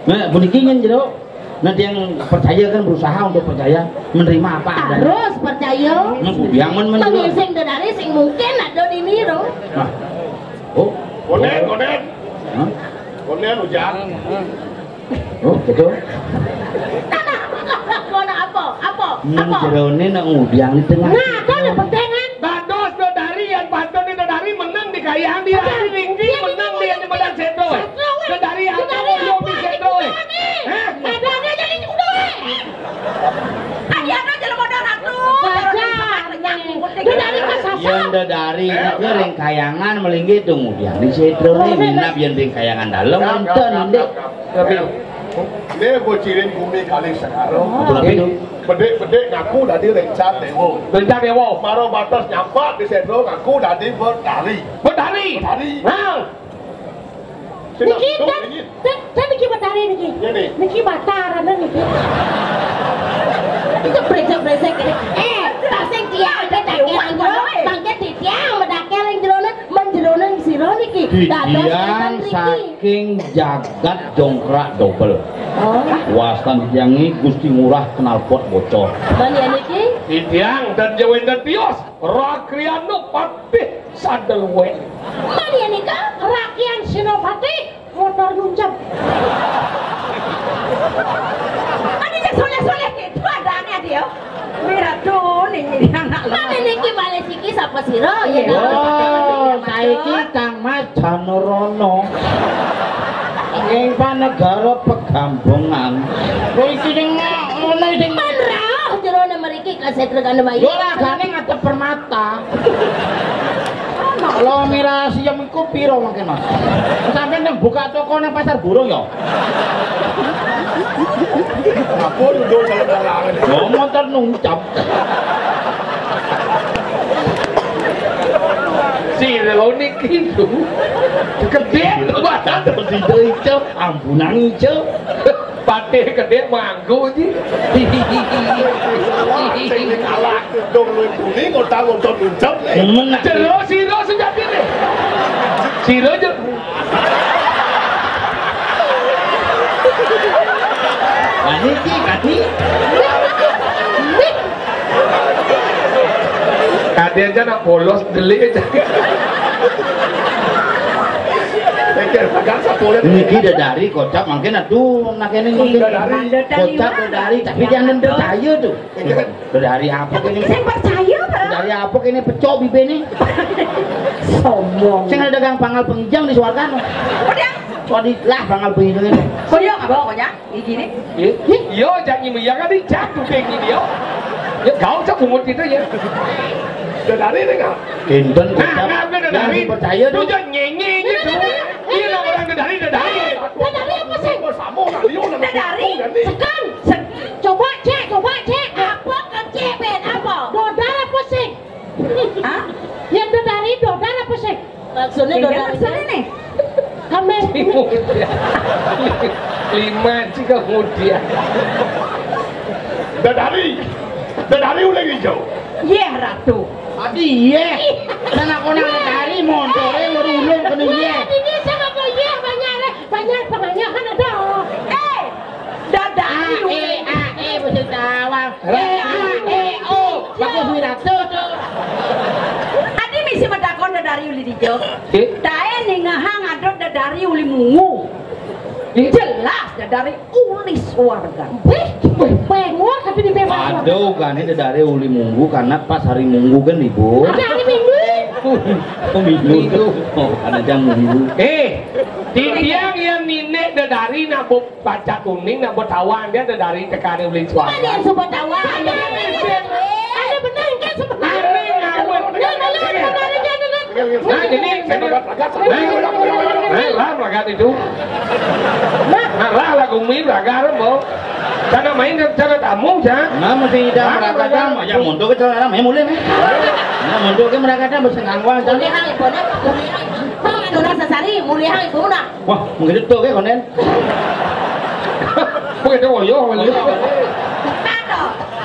Nah, puniki nyen jero. Nah, dia yang percaya kan berusaha untuk percaya, menerima apa adanya. Harus percaya. Nah, yang men menjual. Mengising dedari sing mungkin ada di niru. Nah. Oh. Konen, konen. Hah? Konen ujang. Oh, gitu. Kono apa? Apa? Nang jerone nak ngudiang di tengah. Nah, kono petengan. Dados dedari yang pantun dedari menang di kayang di hari ringgi menang di yang di Medan Sedo. Dedari apa yang di Sedo? Hah? Ada aja jadi udah. Adi ada jelema modal ratu. Baca. Dedari kasasa. Yang dedari itu ring kayangan melinggi itu ngudiang di Sedo nih minap yang ring kayangan dalam enten, Ndek. Tapi ini bocirin bumi kali sekarang. Apa lagi itu? Bedik-bedik ngaku dadi rencat dewa. Rencat dewa. Maro batas nyampak di Sedo ngaku dadi betari. Betari. Betari. Nah. Niki kan, kan, kan niki betari niki. Iya, nih. Niki batarana niki. Itu brengsek-brengsek ini. Eh, tasing dia ada dakelan jero, mangke titiang bedakelan jerone, menjerone sira niki. Dados enten riki. King jagat jongkrak dobel. Oh. Wastan titiange Gusti Ngurah knalpot bocor. Ban ya niki? Titiang dan jawenden tios. Rakriano patih sadel wen. Ban ya nika? Rakian Senopati motor nuncep. Ada yang soleh-soleh gitu adanya dia. Miratu nih anak lo. Mana niki malih siki sapa sira? Ya. Oh, saiki Kang Mas Janarana. Ing panegara Pegambengan. Kowe iki sing ngono sing Manrauh jerone mriki kasetrekane Mayu. Yo lagane ngadep permata. Lo mira siem iku piro mangke, Mas? Sampeyan nang buka toko nang Pasar Burung ya? Aku duduk dalam larangan. Yo motor nuncap. Sira niki lho. Gedhe lho, Mas. Sida ijo, ambunan ijo. Patih gedhe manggo iki. Sing kalah dong luwih bumi ngotang-ngotong nuncap. Jero sira sejatine. Sira je. Lah niki kati. Kati aja nak bolos delik aja. Pikir pegang sepuluh. Niki dedari kocap mangkin aduh nak kene mangkin. Dedari. Kocap dedari tapi jangan percaya tuh. Iya. Dari apa kene? Sing percaya, Pak. Dari apa kene pecok bibene? Sombong. Sing ada dagang pangal penginjang di Suwargan. Udah. Kok di lah pangal penginjang ini? Kok dia nggak bawa konyang? Gini. Iya. Iya, jangan nyimu ya kan jatuh kayak gini ya. Ya kau cak bungut gitu ya. Udah dari ini nggak? Kinten kocap. Nah, nah, udah dari. Jangan percaya tuh. Udah nyenye gitu. Iya, orang udah dari, udah dari. Udah dari apa sih? Sama, nah, dia udah dari. Sekan. Coba cek, coba cek. Apa kecek ben apa? Dodar apa sih? Hah? Yang dedari dodar apa sih? Maksudnya dodar maksudnya nih? Kamen. Lima jika kemudian. Dedari. Dedari udah hijau. Iya, Ratu. Adi iya. Nang aku nang dedari montore ngerulung kene iya. Ini sama kok iya banyak banyak banyak kan ada. Eh, Dadari. A, E, A, E, basa Jawa. E, A, E, O. Bagus Wirata to. Adi misi medakon Dadari uli dijo. Eh? Dae ningehang adot Dadari uli mungu. Eh? Jelas Dadari uli swarga. Wih, wih, pengor tapi di pengor. Aduh, gane Dadari uli mungu karena pas hari Minggu kan libur. Ada hari Minggu. Oh, Minggu itu. Oh, ada jam Minggu. Eh, titiang yang nine Dadari nak Baca kuning nak betawa dia ada dari tekane ulin suara. Ada yang sebut tawa. Ada benar kan sebut. Aneh ngawur. Nah, jadi Itu. Nah, lah lagu mi belaga, mau. Cara main, cara tamu, ya. Nah, mesti dah belaga, ya, mundur ke celana, main mulai, meh. Nah, mundur ke belaga, dah, mesti ngangwang, mulihang ibuna, mulihang. Pang anu na sasari, mulihang ibuna. Wah, mungkin itu, ya, konen. Mungkin itu, oh, yo, mulai.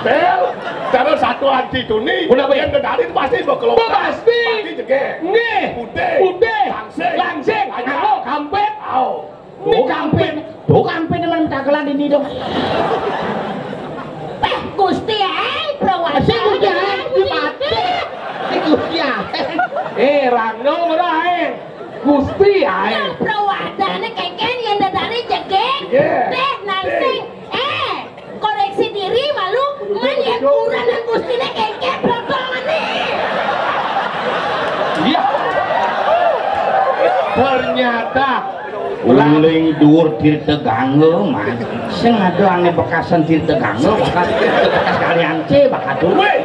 Bel, cara satu anti tuni, udah, yang dedari pasti mau keluar. Pasti. Pasti jegek. Nggih. Putih. Putih. Langsing. Langsing. Nganggo kampit. Au. Ini kampit. Tuh kampit teman takelan ini dong. Eh, Gusti, eh, Prawan. Si Gusti, eh, si Patih. Si Gusti, eh. Eh, Rano murah, eh. Gusti, eh. Nah, Prawan, ane keken yang dedari jegek. Jegek. Teh, langsing. Eh, koreksi diri malu, ngan yang kuranan Gustine kengkep rotongan nih. Iya. Ternyata uling duur Tirta Gangga, Mas. Sing ada ane bekasan Tirta Gangga, bekas, bekas kali ance, bakal dulu. Weh.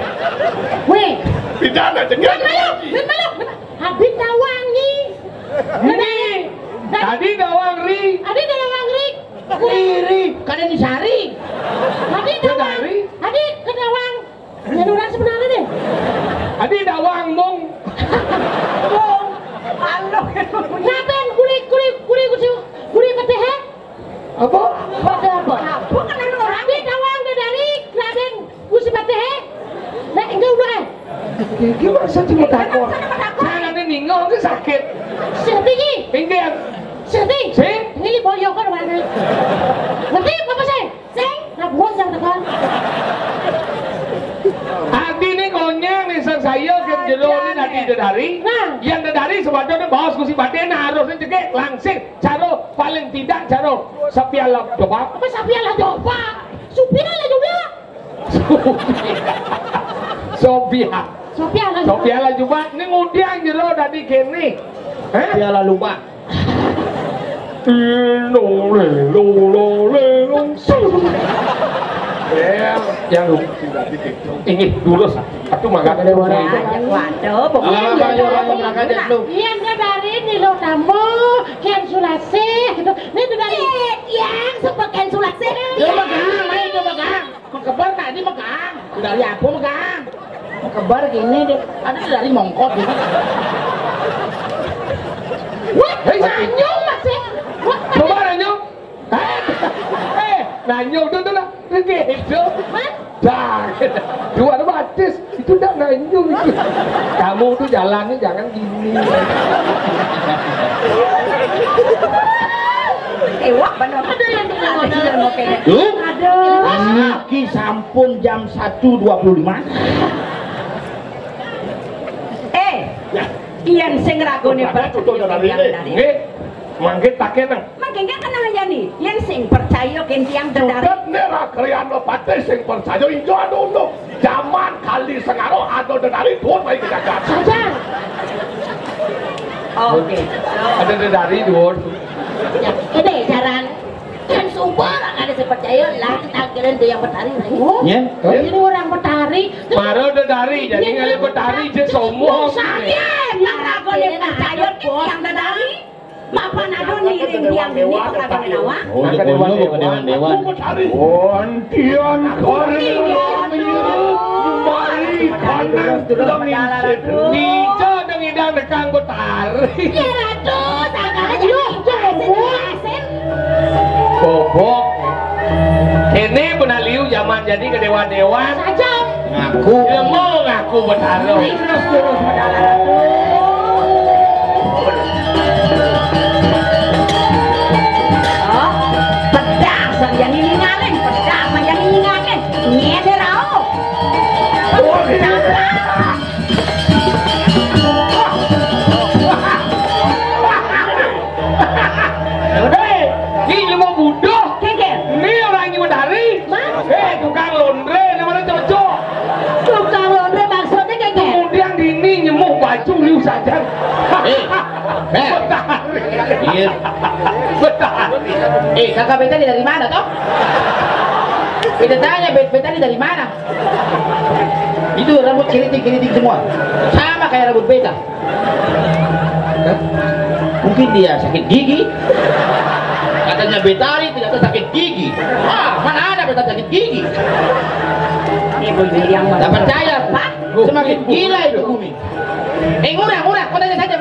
Weh. Pidana jengkel. Malu, malu, malu. Abi tawang nih. Nih. Tadi tawang ri. Abi tawang ri. Riri, kada disari. Adi dawang. Adi kedawang. Jadi orang sebenarnya deh. Adi dawang mung. Mung. Halo. Ngapain kulit, kulit, kulit, kulit, kulit petehe? Apa? Apa? Apa? Apa kan orang? Adi dawang dari Raden Gusti Petehe. Nah, enggak udah. Iki maksud cuma takon. Carane ningal ki sakit. Sing tinggi. Pinggir. Sing tinggi. Sing. Ini boyo kan mana? Ngerti apa sih? Sing. Nah, buang yang tekan. Ati ini konyang nih sang saya ke jero ini nanti dedari. Nah. Yang dedari sebetulnya bawas kursi batin harusnya cekek langsing. Caro paling tidak caro sepiala dopa. Apa sepiala dopa? Supiala juga. Sopiah. Sopiah lah. Sopiah lah juga. Ini ngudiang jero dadi kene. Hah? Piala lupa. Lilo, lilo, lilo, lilo. Ya, yang lu. Ini dulu, Sa. Aku mangga. Waduh, pokoknya. Iya, dia dari ini lo tamu, Ken Sulase gitu. Ini tuh dari. Eh, yang suka Ken Sulase. Coba gang, main coba gang. Mekebar tadi megang. Dari apa megang? Mekebar gini deh. Ada dari mongkot gitu. Wah, hei, nanyong masih. Wah, coba nanyong. Eh, eh, nanyong tuh tuh lah. Gitu. Hah? Dah. Dua batis. Itu udah nganjung itu. Kamu tuh jalannya jangan gini. Ewak bener. Ada yang tinggal di dalam, oke. Duh. Ada. Niki sampun jam satu dua puluh lima. Eh, yen sing ragone percaya tentang tadi. Nggih. Mangke tak keneng. Mangke kan nang yani, yen sing percaya kentiang dedari. Sudet nek ra kriyan Patih sing percaya, iya anu untuk jaman Kali Sengaro ada dedari dhuwur mai kejagat. Saja. Oke. Ada dedari dhuwur. Ya, ini jaran. Kan sumpah lah ada sing percaya lah kita kira dia yang betari lah. Oh, ya. Ini orang betari. Maro dedari jadi ngalih betari je sombong. Saya nang ragone percaya kentiang dedari. Papan aduh ngiring tiang ini, papan aduh. Oh, dewa, dewa, dewa. Gantian karena menyuruh mari panas dalam. Ijo dong idang dekang betari. Ya, aduh, sangat aja. Yuk, jemput. Bobok. Ini benar liu zaman jadi kedewa-dewan. Saja. Ngaku. Dia mau ngaku betara. Terus, terus, betara. Oh, pedas yang ini ngaling, pedas yang ini ngaling. Nyeder, au. Oh, iya. Udah, ini mau budoh. Kengkeng. Ini orang yang dari. Mas. Eh, tukang laundry, namanya cocok. Tukang laundry maksudnya kengkeng. Kemudian ini nyemuh baju liu saja. Eh, eh. Betari. Iya. Betari. Eh, kakak beta ini dari mana, toh? Kita tanya, bet-, beta ini dari mana? Itu rambut keriting-keriting semua. Sama kayak rambut beta. Hah? Mungkin dia sakit gigi. Katanya Betari tidak tahu sakit gigi. Ah, mana ada Betari sakit gigi? Ini Boy William. Tak percaya? Semakin gila itu Bumi. Eh, murah, murah. Kau tanya saja.